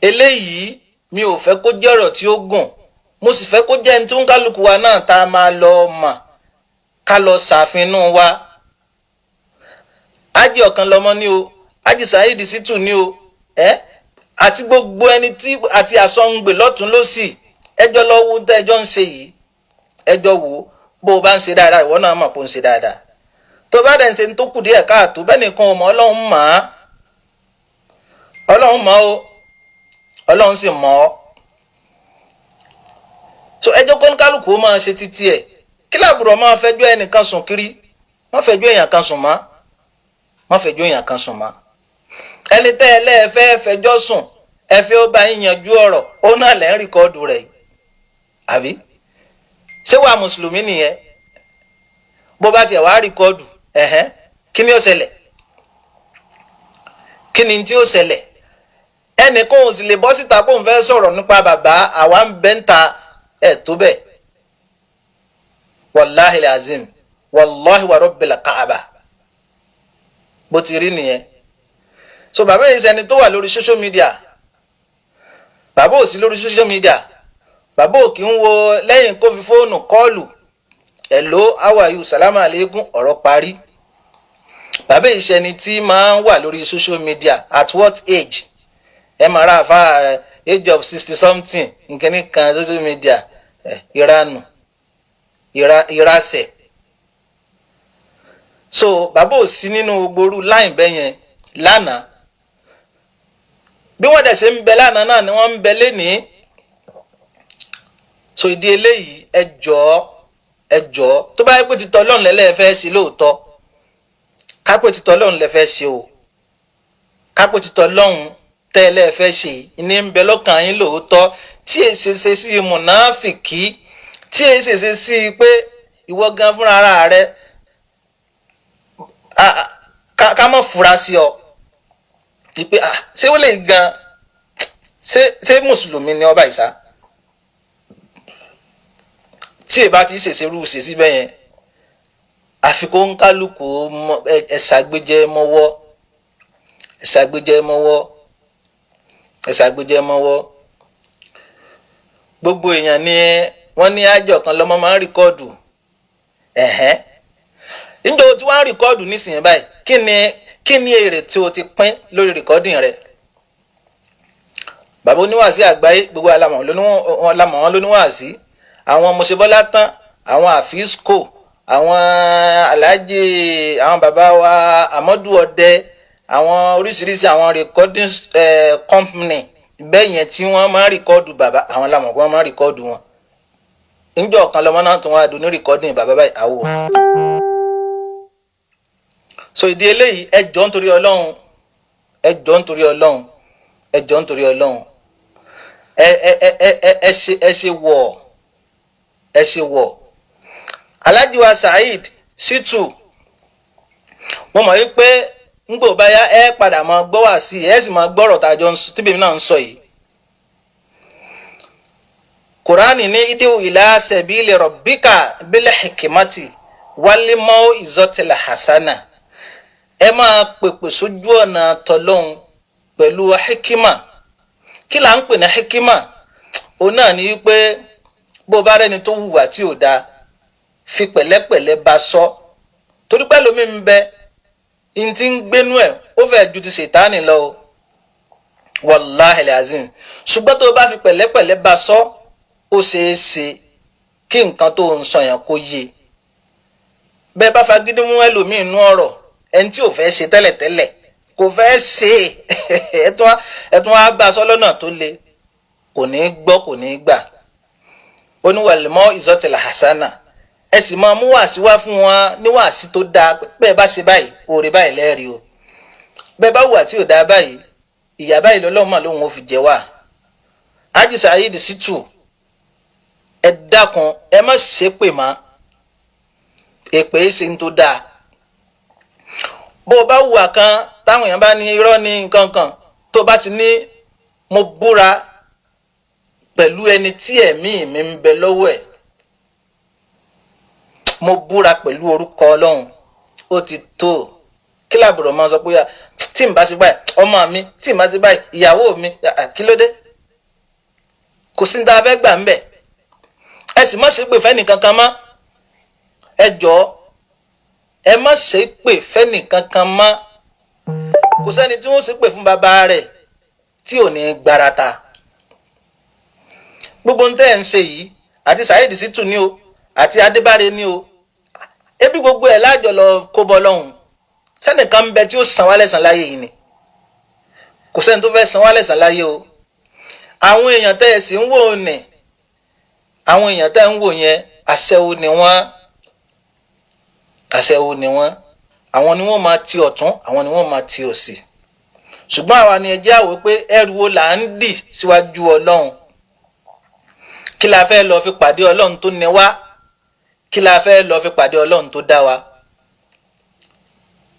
Eléyìí mi ò fẹ́ kó jẹ́ ọ̀rọ̀ tí ó gùn, mo sì fẹ́ kó jẹ́ ẹni tí ó ń kálukú wa náà tá a máa lọ mọ̀, ká lọ ṣàfihàn wa. Ájì ọ̀kan lọmọ ní o, Ájì Saheed Shittu ní o, ẹ àti gbogbo ẹni tí àti àsọǹgbè lọ́tún lọ́sì, ẹjọ́ lọ wo tẹ́ ẹjọ́ ń ṣe yìí, ẹjọ́ wò ó. Bó o bá ń ṣe dáadáa, ìwọ náà mọ̀ pé ó ń ṣe dáadáa. Tó bá dẹ̀ ń ṣe tó kù díẹ̀ káàtó, bẹ́ẹ̀ nìkan ò mọ̀, Ọlọ́run mọ̀ á. Ọlọ́run mọ̀ ó, Ọlọ́run sì mọ̀ ọ́. So ẹjọ́ kọ́ńkálùkù ó máa ṣe títí ẹ̀. Kí làbùrọ̀ máa fẹjọ́ ẹnìkan sùn kiri? Má fẹjọ́ èèyàn kan sùn mọ́, má fẹjọ́ èèyàn kan sùn mọ́. Ẹni tẹ́ ẹ lẹ́ẹ̀fẹ́ fẹjọ́ sùn, ẹ fẹ́ ó bá yín yanjú ọ̀rọ̀, ó náà lẹ́ ń rìkọ́ọ̀dù rẹ̀ yìí, àbí ṣé wàá mùsùlùmí nìyẹn? Bó bá tiẹ̀ wàá rìkọ́ọ̀dù, ẹ̀hẹ́n, kí ni ó ṣẹlẹ̀? Kí ni tí ó ṣẹlẹ̀? Ẹnìkan ò sì lè bọ́ síta kó n fẹ́ sọ̀rọ̀ nípa bàbá, àwa ń bẹ́ ń ta ẹ̀ tó bẹ́ẹ̀. Wàláhi azim, wàláhi wa rabbil káàbà, bó ti rí nìyẹn. So bàbá yìí sẹni tó wà lórí social media, bàbá ò sí lórí social media, bàbá ò kì ń wo lẹ́yìn kó fi fóònù kọ́ọ̀lù, hello, how are you, salamu aleykum, ọ̀rọ̀ parí. Bàbá yìí sẹni tí máa ń wà lórí social media. At what age? Ẹ máa ra àfa age of 60 something nǹkan kan social media, ìranù, ìrasẹ̀. So bàbá ò sí nínú gbogbo láì bẹ́ yẹn lánàá. Bí wọ́n dẹ̀ ṣe ń bẹ lánàá náà ni wọ́n ń bẹ lénìí. So ìdí eléyìí, ẹ jọ̀ọ́, ẹ jọ̀ọ́, tó bá yẹ pé títọ́ Ọlọ́run lẹ́lẹ́ fẹ́ ṣe lóòótọ́, kápẹ́ títọ́ Ọlọ́run lẹ́ fẹ́ ṣe o, kápẹ́ títọ́ Ọlọ́run tẹ́ ẹ lẹ́ẹ̀ fẹ́ ṣe ní ń bẹ lọ́kàn yín lóòótọ́, tí èsì ṣe sí mùnáfìkì, tí èsì ṣe sí pé ìwọ gan fúnra ara rẹ ká má fura sí ọ pé ṣé ó lè gan, ṣé mùsùlùmí ni ọba ìsá, tí èbá ti ṣèṣe rú ṣe síbẹ̀ yẹn, àfikún kálukú ẹ̀ṣàgbéjẹ mọ́wọ́, ẹ̀ṣàgbéjẹ mọ́wọ́, ẹ̀ṣàgbéjẹ mọ́wọ́. Gbogbo èèyàn ni wọ́n ní àjọ kan lọ́mọ máa ń rìkọ́ọ̀dù. Ẹ̀hẹ́n, níjọ́ o ti wá ń rìkọ́ọ̀dù nísìnyí báyìí, kí ni èrè tí o ti pín lórí rìkọ́ọ̀dù rẹ? Bàbá oníwàásí àgbáyé, gbogbo alamọ̀ wọn lóníwàásí, àwọn mọ̀ṣẹ́bọ́lá tán, àwọn àfíìsíkò, àwọn aláàjì, àwọn bàbá wa Amadu Ọdẹ, àwọn oríṣiríṣi àwọn recording company bẹ́ẹ̀ yẹn tí wọ́n máa ń rìkọ́ọ̀dù bàbá, àwọn lamọ̀ wọ́n máa ń rìkọ́ọ̀dù wọn. Níjọ́ ọ̀kan lọ́mọ náà tún wá dùn ní rìkọ́ọ̀dù bàbá báyìí àwò. So ìdí eléyìí, ẹ jọ̀ọ́ nítorí Ọlọ́run, ẹ jọ̀ọ́ nítorí Ọlọ́run, ẹ jọ̀ọ́ nítorí Ọlọ́run, ẹ ẹ ẹ ẹ ẹ ṣe ẹ ṣe wọ̀, ẹ ṣe wọ̀. Alhaji wa Saheed Shittu, mo mọ̀ wípé ngbò báyá ẹ padà máa gbọ́ wá sí ẹ sì máa gbọ́rọ̀ tá a jọ tí bèbí náà ń sọ yìí. Kùránì ní idiu ila sabili rabbika bil hikmati wal mau'izatil hasana. Ẹ máa pèpè sójú ọ̀nà tọlọ́hun pẹ̀lú hikima. Kí là ń pè ní hikima? Òun náà ni wípé bó bá rẹ́ni tó hùwà tí ò dáa, fi pẹ̀lẹ́pẹ̀lẹ́ bá sọ, torí pé lómi ń bẹ n ti ń gbénú ẹ̀, ó fẹ́ ju ti ṣètánì lọ o, wàláhì azim. Ṣùgbọ́n tó o bá fi pẹ̀lẹ́pẹ̀lẹ́ bá sọ, ó ṣeé ṣe kí nǹkan tó ń sọ yẹn kó yé. Bẹ́ẹ̀ bá fagídí mú ẹlòmíì nú ọ̀rọ̀, ẹni tí ò fẹ́ ṣe tẹ́lẹ̀tẹ́lẹ̀ kò fẹ́ ṣe, ẹ tún wá bá a sọ lọ́nà tó le, kò ní gbọ́, kò ní gbà. Ó ní wàlímọ́ ìzọ́tìlá hasana, ẹ sì máa mú wàásí wá fún wọn ní wàásí tó dáa. Bẹ́ẹ̀ bá ṣe báyìí, oore báyìí lẹ́ẹ̀rí o. Bẹ́ẹ̀ bá hùwà tí ò dáa báyìí, ìyà báyìí lọ́lọ́run mà lóun ò fi jẹ wá. Haji Saheed Shittu, ẹ dákun, ẹ má ṣépè mọ́, èpè ṣe ń tó dáa. Bó o bá hùwà kan táwọn èèyàn bá ní irọ́ ní nǹkan kan, tó bá ti ní mo búra pẹ̀lú ẹni tí ẹ̀mí mi ń bẹ lọ́wọ́ ẹ̀, mo búra pẹ̀lú orúkọ Ọlọ́run, ó ti tó. Kí làbùrọ̀ máa sọ pé tí n bá sí báyìí ọmọ mi, tí n bá sí báyìí ìyàwó mi, kí ló dé? Kò sí ní tá a fẹ́ gbà ń bẹ̀. Ẹ sì má ṣe pè fẹ́nìkankan mọ́, ẹ jọ̀ọ́, ẹ má ṣe pè fẹ́nìkankan mọ́. Kò sẹ́ni tí wọ́n ṣe pè fún bàbá rẹ̀ tí ò ní gbarata. Gbogbo ń tẹ́ ẹ̀ ń ṣe yìí, àti Saheed Shittu ni o, àti Adébáre ni o, ebi gbogbo ẹ̀ lájọ lọ kó bọ́ lọ́hùn. Sẹ́nìkan ń bẹ tí ó san wá lẹ́san láyé yìí ni? Kò sẹ́ni tó fẹ́ san wá lẹ́san láyé o. Àwọn èèyàn tẹ́ ẹ̀ sì ń wò ní, àwọn èèyàn tẹ́ ń wò yẹn, aṣẹ́wó ni wọ́n, aṣẹ́wó ni wọ́n. Àwọn ni wọ́n máa ti ọ̀tún, àwọn ni wọ́n máa ti òsì. Ṣùgbọ́n àwa ni ẹ jẹ́ àwò pé ẹrù wo là ń dì síwájú Ọlọ́run? Kí la fẹ́ lọ fi pàdé Ọlọ́run tó ní wá? Kí la fẹ́ lọ fi pàdé Ọlọ́run tó dá wa?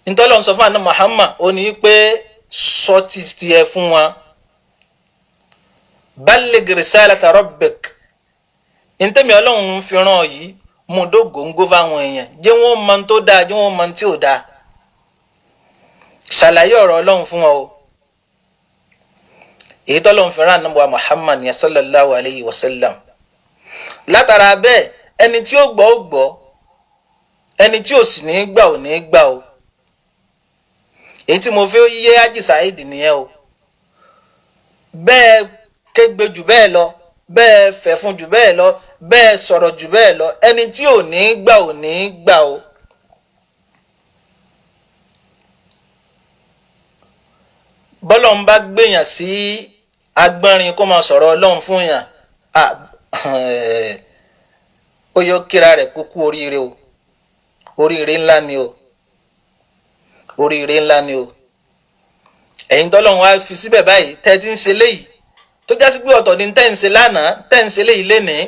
Ntọ́lọ́run sọ fún àná Muhammad, ó ní pé sọ ti tiẹ̀ fún wa, balligh risalata rabbik. Ntẹ́mi Ọlọ́run fi ràn yìí, mú dógóńgó fáwọn èèyàn, jẹ́ wọ́n mọ tó dáa, jẹ́ wọ́n mọ tí ò dáa, ṣàlàyé ọ̀rọ̀ Ọlọ́run fún wọn o. Èyí tọ́lọ́run fi rán àná Muhammad ya sallallahu alayhi wa sallam. Látara bẹ́ẹ̀, ẹni tí ó gbọ́ ó gbọ́, ẹni tí ò sì ní gbà ò ní gbà o. Èyí tí mo fẹ́ yé Haji Saheed nìyẹn o. Bẹ́ẹ̀ kégbe jù bẹ́ẹ̀ lọ, bẹ́ẹ̀ fẹ̀ fún jù bẹ́ẹ̀ lọ, bẹ́ẹ̀ sọ̀rọ̀ jù bẹ́ẹ̀ lọ, ẹni tí ò ní gbà ò ní gbà o. Bọ́lọ̀ ń bá gbèyàn sí agbọ́nrin kó máa sọ̀rọ̀ Ọlọ́run fún yàn, ó yọ kíra rẹ̀ kó kú oríire o. Oríire ńlá ni o, oríire ńlá ni o. Ẹ̀yin tọ́lọ́run wá fi síbẹ̀ báyìí tẹ́ ti ń ṣe léyìí, tó já sí pé ọ̀tọ̀ ni tẹ́ ń ṣe lánàá, tẹ́ ń ṣe léyìí lénìí,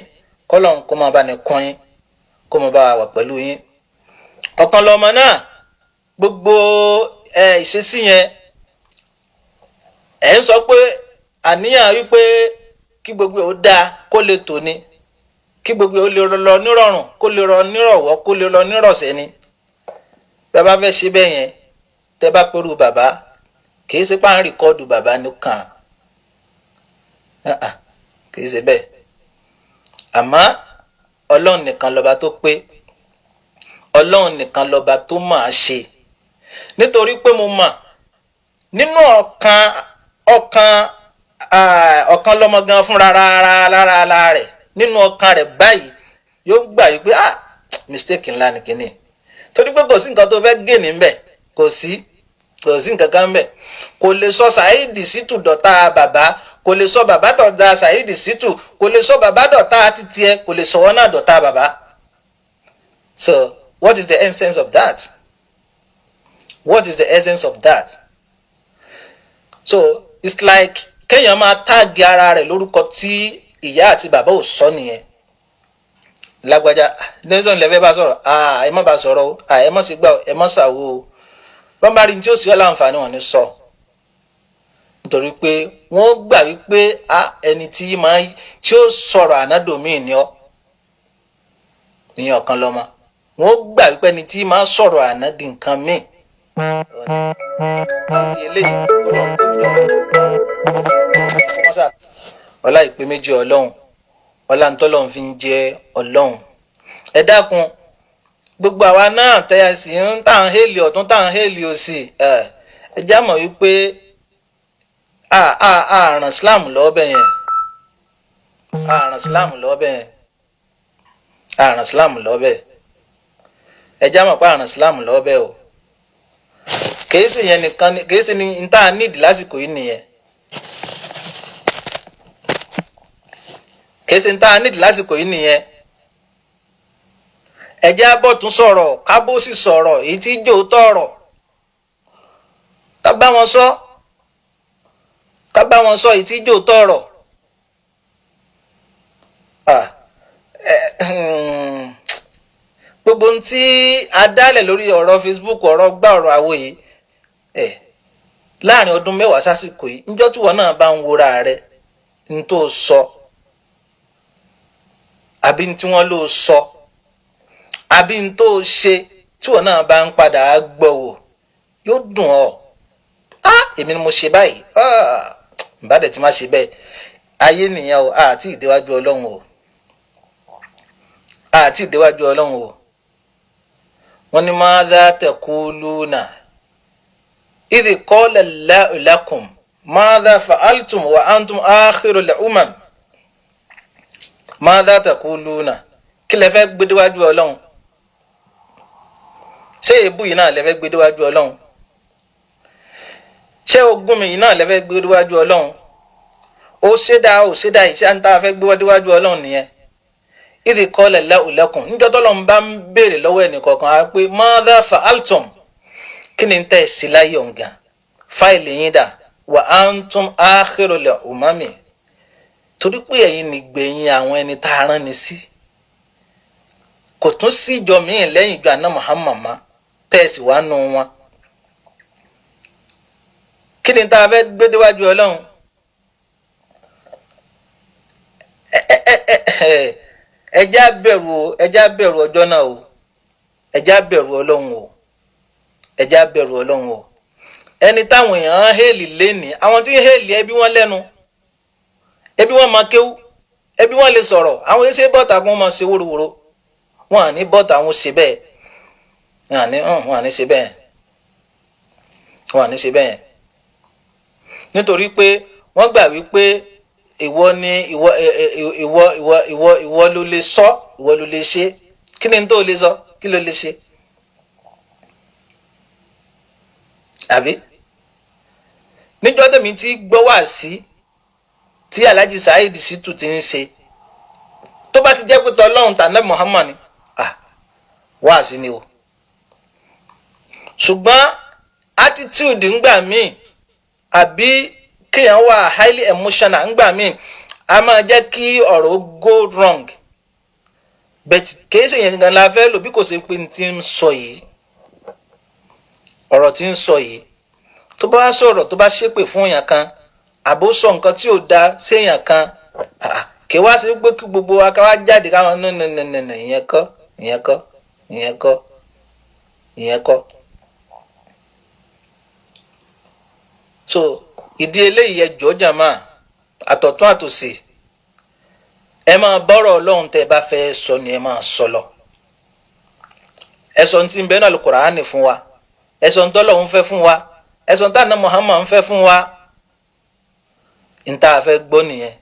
kọ́lọ́run kó máa bá ní kún yín, kó máa bá wà pẹ̀lú yín. Ọ̀kan lọmọ náà, gbogbo ìṣesí yẹn, ẹ̀ ń sọ pé àníyàn wípé kí gbogbo ẹ̀ ó dáa kó lè tò ní, kí gbogbo ẹ̀ ó lè lọ nírọ̀rùn, kó lè lọ nírọ̀wọ́, kó lè lọ nírọ̀sẹ̀ ni. Bàbá fẹ́ ṣe bẹ́ẹ̀ yẹn, tẹ́ bá pẹ̀lú bàbá, kìí ṣe páà ń rìkọ́ọ̀dù bàbá nìkan, kìí ṣe bẹ́ẹ̀. Àmọ́ Ọlọ́run nìkan lọ́ba tó pé. Ọlọ́run nìkan lọ́ba tó máa ṣe, nítorí pé mo mọ̀ nínú ọkàn ọkàn ọ̀kan lọ́mọ gan fúnra lára rẹ̀, nínú ọkàn rẹ̀ báyìí yóò gbà yìí pé ah, mistake ńlá ni kìíní, torí pé kò sí nǹkan tó fẹ́ gé níbẹ̀, kò sí nǹkan kan níbẹ̀. Kò lè sọ Saheed Shittu dọ̀tá bàbá, kò lè sọ bàbá dọ̀tá Saheed Shittu, kò lè sọ bàbá dọ̀tá títí ẹ, kò lè sọ wọn náà dọ̀tá bàbá. So what is the essence of that? What is the essence of that? So it's like kéèyàn máa tag ara rẹ̀ lórúkọ tí ìyá àti bàbá ò sọ nìyẹn. Lágbájá lẹ́sọ̀n lẹ́fẹ́ bá sọ̀rọ̀, ẹ má bá sọ̀rọ̀ o, ẹ má sì gbà o, ẹ má ṣàwo o. Wọ́n bá rí ní tí ó sì ọ́ láǹfààní, wọn ní sọ, nítorí pé wọ́n gbà wípé ẹni tí máa tí ó sọ̀rọ̀ ànádòmíì ni ọ́, ìyẹn ọ̀kan lọ́mọ. Wọ́n gbà wípé ẹni tí máa sọ̀rọ̀ ànádì nǹkan míì. Eléyìí ọlá ìpè méjì ọlọ́run, ọlá ntọ́lọ́run fi ń jẹ́ ọlọ́run. Ẹ dákun, gbogbo àwa náà tẹ́yà sí ń tà ń hélì ọ̀tún, tà ń hélì òsì, ẹ já mọ̀ wípé àràn Islam lọ́wọ́ bẹ́ẹ̀ yẹn, àràn Islam lọ́wọ́ bẹ́ẹ̀ yẹn, àràn Islam lọ́wọ́ bẹ́ẹ̀. Ẹ já mọ̀ pé àràn Islam lọ́wọ́ bẹ́ẹ̀ o. Kìí ṣe yẹn nìkan, kìí ṣe ní n tá a nídìí lásìkò yìí nìyẹn. Kìí ṣe n tá a nídìí lásìkò yìí nìyẹn. Ẹ jẹ́ abọ́tún sọ̀rọ̀, kábó sì sọ̀rọ̀, èyí tí jò tọ̀rọ̀, ká bá wọn sọ, ká bá wọn sọ èyí tí jò tọ̀rọ̀. Gbogbo ohun tí a dálẹ̀ lórí ọ̀rọ̀ Facebook, ọ̀rọ̀ gbá, ọ̀rọ̀ àwo yìí, láàrin ọdún 10 sásìkò yìí, níjọ́ tí wọn náà bá ń wora rẹ ní tó sọ àbí tí wọ́n ló sọ àbí ní tó ṣe, tí wọn náà bá ń padà gbọ́ wò, yóò dùn ọ́. Èmi ni mo ṣe báyìí, ìbádẹ́ tí má ṣe bẹ́ẹ̀. Ayé nìyẹn o, àti ìdíwájú ọlọ́run o, àti ìdíwájú ọlọ́run o. Wọ́n ní madha taquluna idh qala Allahu lakum madha fa'altum wa antum akhirul umam. Madha taquluna, kí lẹ fẹ́ gbé déwájú ọlọ́run? Ṣé èébú yìí náà lẹ fẹ́ gbé déwájú ọlọ́run? Ṣé ogún mi yìí náà lẹ fẹ́ gbé déwájú ọlọ́run? Ó ṣe dáa, ó ṣe dáa, ìṣe à ń tá a fẹ́ gbé déwájú ọlọ́run nìyẹn. Idh qala Allahu lakum, níjọ́ tọ́lọ́run bá ń béèrè lọ́wọ́ ẹnìkọ̀ọ̀kan á pé madha fa'altum, kí ni tẹ́ ẹ sí láyé ọ̀gá, fáìlì yín dà, wa antum akhirul umami, torí pé ẹ̀yin nìgbẹ̀yìn àwọn ẹni tá a rán ni sí. Kò tún sí ìjọ míì lẹ́yìn ìjọ àná Muhammad mọ́, tẹ́ ẹ sì wá nù wọn. Kí ni tá a fẹ́ gbé déwájú ọlọ́run? Ẹ jẹ́ á bẹ̀rù o, ẹ jẹ́ á bẹ̀rù ọjọ́ náà o, ẹ jẹ́ á bẹ̀rù ọlọ́run o, ẹ jẹ́ á bẹ̀rù ọlọ́run o. Ẹni táwọn èèyàn ń hélì lénìí, àwọn tí ń hélì ẹbí wọn lẹ́nu, ẹbí wọn máa kéwú, ẹbí wọn lè sọ̀rọ̀, àwọn ẹsẹ̀ bọ́ta kí wọ́n máa ṣe wóróworó, wọn à ní bọ́ta àwọn ṣe bẹ́ẹ̀, wọn à ní ṣe bẹ́ẹ̀, wọn à ní ṣe bẹ́ẹ̀, nítorí pé wọ́n gbà wípé ìwọ ni ìwọ ìwọ ìwọ ìwọ ìwọ ló lè sọ, ìwọ ló lè ṣe. Kí ni tó lè sọ, kí ló lè ṣe? Àbí níjọ́ tèmi tí gbọ́ wá sí tí Alhaji Saheed Shittu ti ń ṣe, tó bá ti jẹ́ pé tọ́lọ́run tànà Muhammad ni wá sí ni o. Ṣùgbọ́n attitude ńgbà míì, àbí kéèyàn wà highly emotional ńgbà míì, a máa jẹ́ kí ọ̀rọ̀ go wrong. But kìí ṣe yẹn gan la fẹ́ lò, bí kò ṣe pé ti ń sọ yìí, ọ̀rọ̀ tí ń sọ yìí, tó bá sọ̀rọ̀, tó bá ṣépè fún èèyàn kan, àbó sọ nǹkan tí ò da séèyàn kan, kì í wá sí pé kí gbogbo wa ká wá jáde káwọn nínú ìyẹn kọ́, ìyẹn kọ́, ìyẹn kọ́, ìyẹn kọ́. So ìdí eléyìí, ẹ jọ̀ọ́ jàmá, àtọ̀tún àtòsì, ẹ máa bọ́rọ̀ ọlọ́run tẹ́ ẹ bá fẹ́ sọ ni ẹ máa sọ lọ. Ẹ sọ ti ń bẹ náà Al-Qur'ani fún wa, ẹ sọ ntọ́lọ́hún fẹ́ fún wa, ẹ sọ ntànà Muhammad ń fẹ́ fún wa. Nta fẹ́ gbọ́ nìyẹn,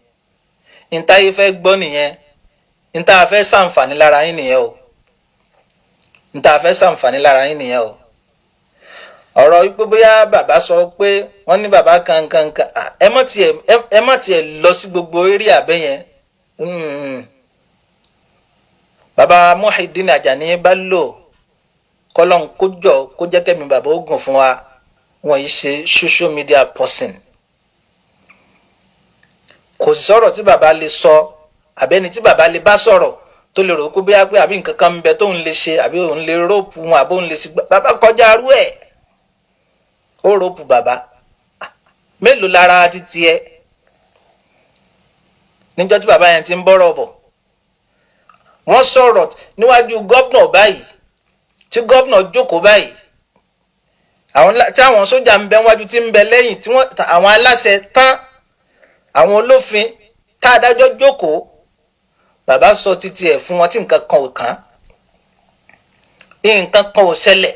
nta yìí fẹ́ gbọ́ nìyẹn, nta fẹ́ sàǹfààní lára yín nìyẹn o, nta fẹ́ sàǹfààní lára yín nìyẹn o. Ọ̀rọ̀ wípé bóyá bàbá sọ pé wọ́n ní bàbá kankankan, ẹ má tiẹ̀ lọ sí gbogbo eré abẹ́ yẹn. Bàbá Muhyiddin Ajani Bello, kọ́lọ́n kó jọ kó jẹ́ kẹ́mi bàbá ogun fún wa, wọ́n yìí ṣe social media person. Kò sí sọ̀rọ̀ tí bàbá lè sọ àbẹ́ni tí bàbá lè bá sọ̀rọ̀ tó lè rò kó bóyá pé àbí nǹkan kan ń bẹ tóun lè ṣe, àbí òun lè róòpù wọn, àbí òun lè ṣe. Bàbá kọjá arú ẹ̀, ó róòpù bàbá mélòó lára títí ẹ níjọ́ tí bàbá yẹn ti ń bọ́rọ̀ bọ̀. Wọ́n sọ̀rọ̀ níwájú gọ́vnà báyìí, tí gọ́vnà jókòó báyìí, àwọn tí àwọn sójà ń bẹ níwájú, tí ń bẹ lẹ́yìn, tí wọ́n àwọn aláṣẹ tán, àwọn olófin, tá adájọ́ jókòó. Bàbá sọ títí ẹ̀ fún wọn tí nǹkan kan ò kàn, nǹkan kan ò ṣẹlẹ̀.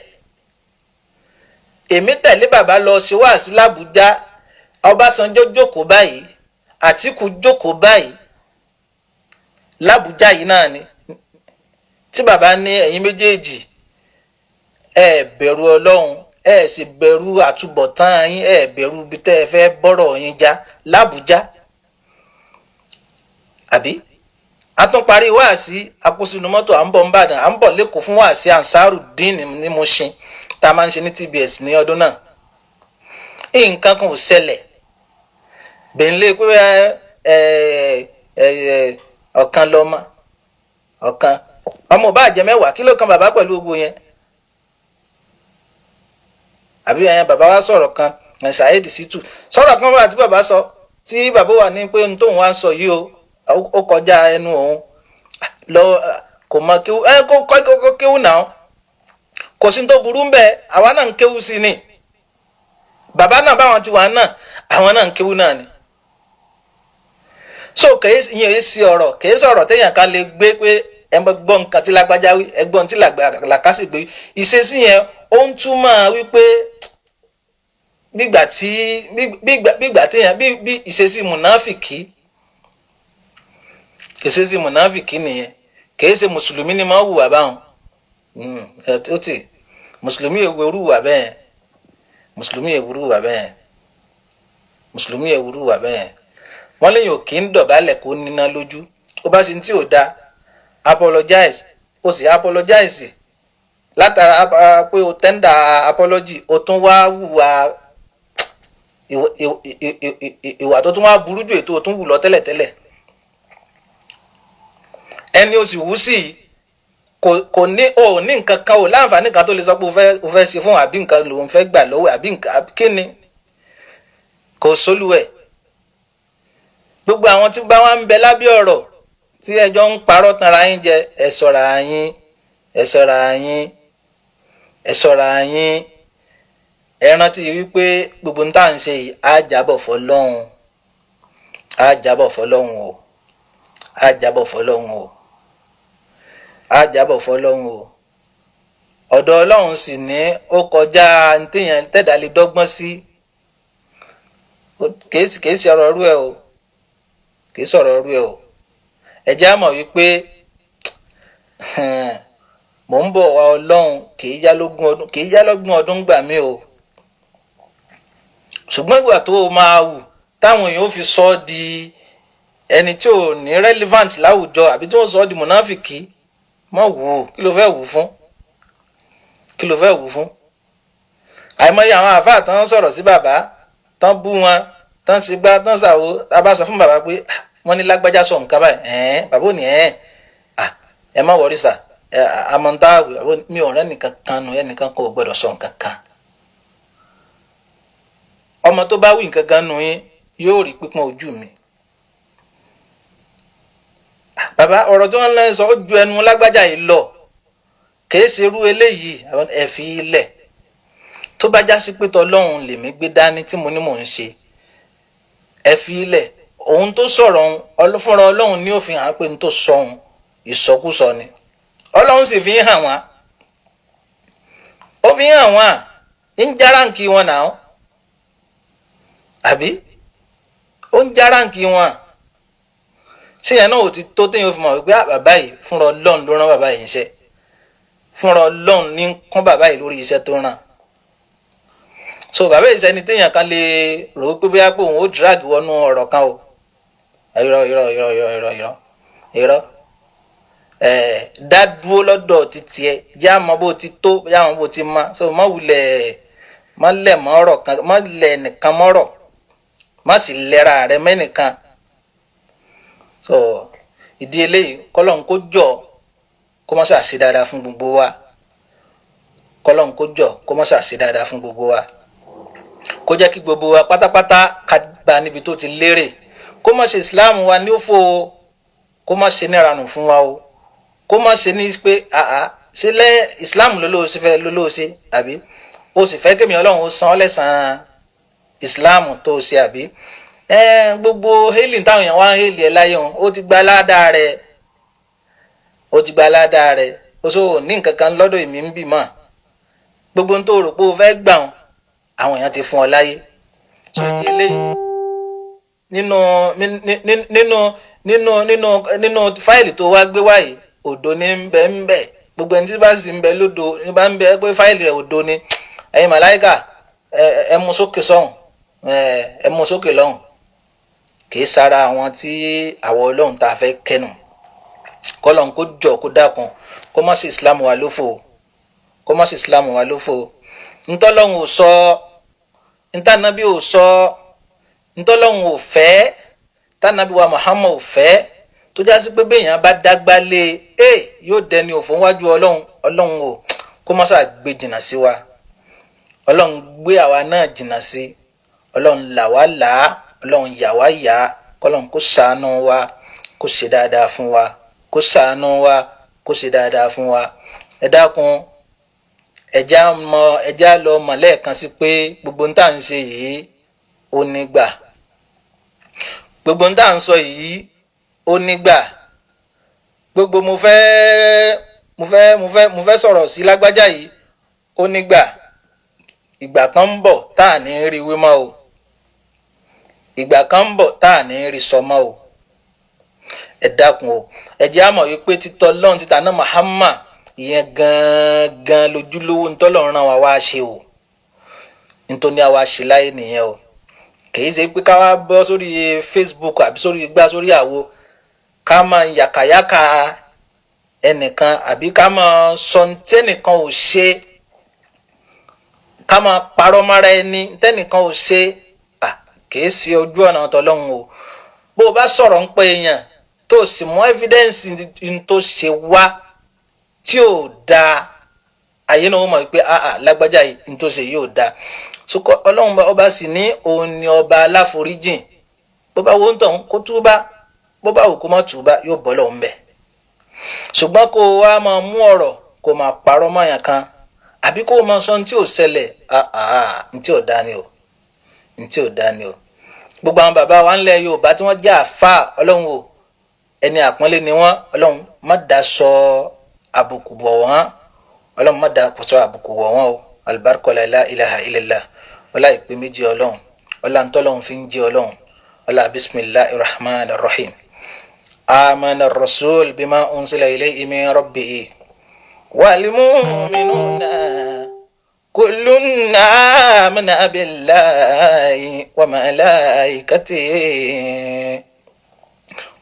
Èmi tẹ̀lé bàbá lọ ṣe wáàsí l'Àbújá, Ọbásanjọ́ jókòó báyìí, Àtíkù jókòó báyìí l'Àbújá yìí náà ni, tí bàbá ní ẹ̀yin méjèèjì ẹ bẹ̀rù Ọlọ́run, ẹ sì bẹ̀rù àtúbọ̀tán yín, ẹ bẹ̀rù ibi tẹ́ ẹ fẹ́ bọ́rọ̀ yín já l'Àbújá. Àbí a tún parí wáàsí, akósínú mọ́tò, à ń bọ̀ nìbàdàn, à ń bọ̀ lẹ́kọ̀ọ́ fún wáàsí Ansarudeen ní Mushin tá a máa ń ṣe ní TBS ní ọdún náà. Nǹkan kan ò ṣẹlẹ̀ bẹ̀ńlẹ̀ pé ọ̀kan lọ́mọ ọ̀kan ọmọ ò bá jẹ mẹ́wàá, kí ló kan bàbá pẹ̀lú ogun yẹn? Àbí ẹ̀yẹn bàbá wa sọ̀rọ̀ kan, Saheed Shittu sọ̀rọ̀ kan wà tí bàbá sọ, tí bàbá wà ní pé ohun tóun wá ń sọ yìí o, ó kọjá ẹnu òun lọ, kò mọ kéwú ẹ, kó kó kéwú náà, kò sí tó burú ń bẹ, àwa náà ń kéwú sí ni. Bàbá náà báwọn ti wà náà, àwọn náà ń kéwú náà ni. So kèé ìyẹn èé sí ọ̀rọ̀, kèé sọ̀rọ̀ téèyàn kan lè gbé pé ẹ gbọ́ nǹkan tí lágbájá wí, ẹ gbọ́ nǹkan tí làkàsì gbé. Ìṣesí yẹn ó ń túmọ̀ wípé gbígbà tí gbígbà téèyàn bí ìṣesí mùnáfìkì, ìṣesí mùnáfìkì nìyẹn. Kèé ṣe mùsùlùmí ni máa hùwà báwọn. Ó tì mùsùlùmí èwúrú wà bẹ́ẹ̀, mùsùlùmí èwúrú wà bẹ́ẹ̀, mùsùlùmí èwúrú wà bẹ́ẹ̀. Wọ́n léyìn òkè ń dọ̀bálẹ̀ kó níná lójú. Ó bá ṣe ní tí ò da, apologize, ó sì apologize. Látara pé o tender apology, o tún wá hùwà ìwà tó tún wá burú jù ètò o tún wù lọ tẹ́lẹ̀tẹ́lẹ̀. Ẹni o sì wú sí kò ní o ní nǹkan kan, o láǹfààní kan tó lè sọ pé o fẹ́ ṣe fún, àbí nǹkan lòun fẹ́ gbà lọ́wọ́, àbí nǹkan kí ni kò sólúwẹ̀. Gbogbo àwọn tí bá wà ń bẹ lábẹ́ ọ̀rọ̀ tí ẹjọ́ ń parọ́ tanra yín jẹ, ẹ ṣọ́ra yín, ẹ ṣọ́ra yín, ẹ ṣọ́ra yín. Ẹ rántí wípé gbogbo ń tà ń ṣe yìí, á jábọ̀ fọlọ́hun, á jábọ̀ fọlọ́hun o, á jábọ̀ fọlọ́hun o, á jábọ̀ fọlọ́hun o. Ọ̀dọ̀ Ọlọ́run sì ní ó kọjá téèyàn tẹ̀dá lè dọ́gbọ́n sí. Kìí ṣe ọ̀rọ̀ rú ẹ o, kìí sọ̀rọ̀ rú ẹ o. Ẹ jẹ́ á mọ̀ wípé mò ń bọ̀ wá Ọlọ́run kìí yá lógún ọdún, kìí yá lọ́gbọ̀n ọdún gbà mí o. Ṣùgbọ́n ìgbà tó o máa wù táwọn èèyàn ó fi sọ ọ́ di ẹni tí ò ní relevant láwùjọ, àbí tí wọ́n sọ ọ́ di mùnáfìkì, mọ̀ wù ó. Kí ló fẹ́ wù fún? Kí ló fẹ́ wù fún? Àìmọye àwọn àfáà tán sọ̀rọ̀ sí bàbá, tán bú wọn, tán ṣe gbá, tán ṣàwo. Tá a bá sọ fún bàbá pé wọ́n ní lágbájá sọ nǹkan báyìí, ẹ̀ẹ́n, bàbá ò ní ẹ̀ẹ́n, ẹ má wọrí sà, àmọ̀ntá mi ò rẹ́ nìkan kan nu, ẹnìkan kò gbọ́dọ̀ sọ nǹkan kan. Ọmọ tó bá wí nǹkan gan nu yín yóò rí pípọ́n ojú mi. Bàbá, ọ̀rọ̀ tí wọ́n lọ sọ ó ju ẹnu lágbájá yìí lọ, kìí ṣe irú eléyìí. Ẹ fi ilẹ̀ tó bá já sí pé tọlọ́run lèmi gbé dání tí mo ní mò ń ṣe, ẹ fi ilẹ̀. Òun tó sọ̀rọ̀ òun fúnra Ọlọ́run ní òfin hàn pé n tó sọ òun ìsọkúsọ ni, Ọlọ́run sì fi ń hàn wá. Ó fi hàn wọ́n ń já ráǹkì wọn náà, àbí ó ń já ráǹkì wọn. Ṣé yẹn náà ò ti tó téèyàn fi mọ̀ wípé bàbá yìí fúnra Ọlọ́run ló rán bàbá yìí iṣẹ́, fúnra Ọlọ́run ní kún bàbá yìí lórí iṣẹ́ tó rán. So bàbá yìí sẹ́ni téèyàn kan lè rò ó pé bóyá pé òun ó drag wọnú ọ̀rọ̀ kan o. Irọ́ irọ́ irọ́ irọ́ irọ́ irọ́ irọ́. Dá dúró lọ́dọ̀ títí ẹ, jẹ́ àmọ́ bó ti tó, jẹ́ àmọ́ bó ti mọ́. So má wulẹ̀, má lẹ̀ mọ́ ọ̀rọ̀ kan, má lẹ̀ nìkan mọ́rọ̀, má sì lẹ́ra rẹ mẹ́nìkan. So ìdí eléyìí, kọ́lọ́n kó jọ kó má ṣàṣe dáadáa fún gbogbo wa, kọ́lọ́n kó jọ kó má ṣàṣe dáadáa fún gbogbo wa, kó jẹ́ kí gbogbo wa pátápátá ká gba níbi tó ti lérè, kó má ṣe Islam wa ní òfò o, kó má ṣe níranù fún wa o, kó má ṣe ní pé àá sílẹ̀ Islam ló lóo ṣe fẹ́ ló lóo ṣe, àbí o sì fẹ́ kémi Ọlọ́run ó san ọ́ lẹ́sàn-án Islam tó o ṣe, àbí gbogbo hailing táwọn èèyàn wá ń hail ẹ láyé wọn, ó ti gba ládàá rẹ, ó ti gba ládàá rẹ. Ó sọ ní nǹkan kan lọ́dọ̀ èmi ń bì mọ́ gbogbo ohun tó rò pé o fẹ́ gbà wọn, àwọn èèyàn ti fún ọ láyé. So ìdí eléyìí, nínú nínú nínú nínú nínú fáìlì tó wá gbé wáyé, òdo ní ń bẹ ń bẹ. Gbogbo ẹni tí bá sì ń bẹ lódo ní bá ń bẹ pé fáìlì rẹ̀ òdo ni, ẹ̀yin màláìkà, ẹ mú sókè sọ́hùn, ẹ mú sókè lọ́hùn. Kì í sara àwọn tí àwọn Ọlọ́run tá a fẹ́ kẹnu. Kọ́lọ́n kó jọ kó dákun, kó má sí Islam wa lófo, kó má sí Islam wa lófo. Ntọ́lọ́hún ò sọ, ntànàbí ò sọ, ntọ́lọ́hún ò fẹ́, tànàbí wa Muhammad ò fẹ́, tó já sí pé béèyàn bá dágbá lé e, yóò dẹni òfò wájú Ọlọ́run. Ọlọ́run ò kó má ṣáà gbé jìnnà sí wa. Ọlọ́run gbé àwa náà jìnnà sí. Ọlọ́run là wá là á, Ọlọ́run yà wá yà á. Kọ́lọ́run kó ṣàánú wa, kó ṣe dáadáa fún wa, kó ṣàánú wa, kó ṣe dáadáa fún wa. Ẹ dákun, ẹjá mọ, ẹjá lọ mọ̀ lẹ́ẹ̀kan sí pé gbogbo ń tà ń ṣe yìí ó nígbà, gbogbo ń tà ń sọ yìí ó nígbà. Gbogbo mo fẹ́ sọ̀rọ̀ sí lágbájá yìí ó nígbà. Ìgbà kan ń bọ̀ tá à ní rí wí mọ́ o, ìgbà kan ń bọ̀ tá à ní rí sọ mọ́ o. Ẹ dákun o, ẹ jẹ́ á mọ̀ wípé títọ́ lọ́run, títà náà Muhammad, ìyẹn gangan lójúlówó ntọ́lọ́run rán wa wá ṣe o, nítorí àwa ṣe láyé nìyẹn o. Kì í ṣe pé ká wá bọ́ sórí Facebook àbí sórí igbá, sórí àwo, ká máa yàkàyàkà ẹnìkan, àbí ká máa sọ tẹ́nìkan ò ṣe, ká máa parọ́ mọ́ra ẹni tẹ́nìkan ò ṣe. Kì í ṣe ojú ọ̀nà tọ́lọ́run o. Bó o bá sọ̀rọ̀ ń pẹ́ èèyàn, tó o sì mú evidence n tó ṣe wá tí ò dáa, ayé náà wọ́n mọ̀ pé àà lágbájá yìí, n tó ṣe yìí ò dáa. Sọkọ Ọlọ́run ọba sì ní òun ni ọba aláforíjìn. Bó bá wo ń tàn kó túbá, bó bá wù kó má túbá, yóò bọ́ lọ́hùn bẹ́ẹ̀. Ṣùgbọ́n kó o wá máa mú ọ̀rọ̀ kó o máa parọ́ mọ́yàn kan, àbí kó o máa sọ ní tí ò ṣẹlẹ̀, ní tí ò dá ni o, ní tí ò dá ni o. Gbogbo àwọn bàbá wa ńlẹ̀ Yorùbá tí wọ́n jẹ́ àfáà, Ọlọ́run o, ẹni àpọ́nlé ni wọ́n. Ọlọ́run má dá sọ àbùkù bọ̀ wọ́n, Ọlọ́run má dá sọ àbùkù wọ̀ wọ́n o. Alibarika la ilaha illallah, ọlá ìpè méjì Ọlọ́run, ọlá ntọ́lọ́run fi ń jẹ́ Ọlọ́run, ọlá bisimilahi rahman rahim. Amana rasul bima unsila ilayhi min rabbihi wal mu'minuna kullun amana billahi wa malaikatihi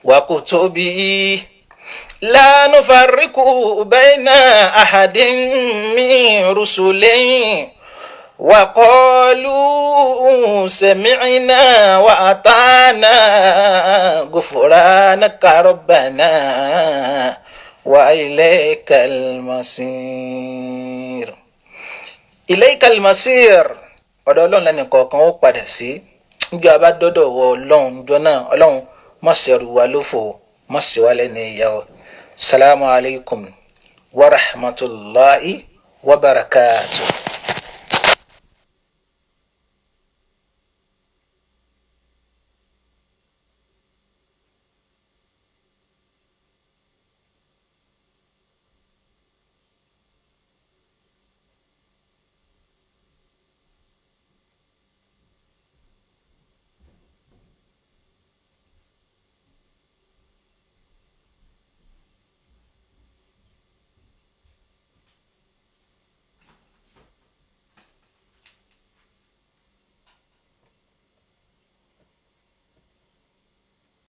wa kutubihi la nufarriqu bayna ahadin min rusulihi. وقالوا سمعنا وأطعنا غفرانك ربنا وإليك المصير. إليك المصير. Ọ̀dọ̀ Ọlọ́run lẹ́nu kọ̀ọ̀kan ó padà sí. Níjọ́ a bá dọ́dọ̀ wọ Ọlọ́run jọ náà, Ọlọ́run má ṣẹrù wa lófò, má ṣe wá lẹ́nu ìyà o. Salamu alaykum wa rahmatulahi wa barakatuh.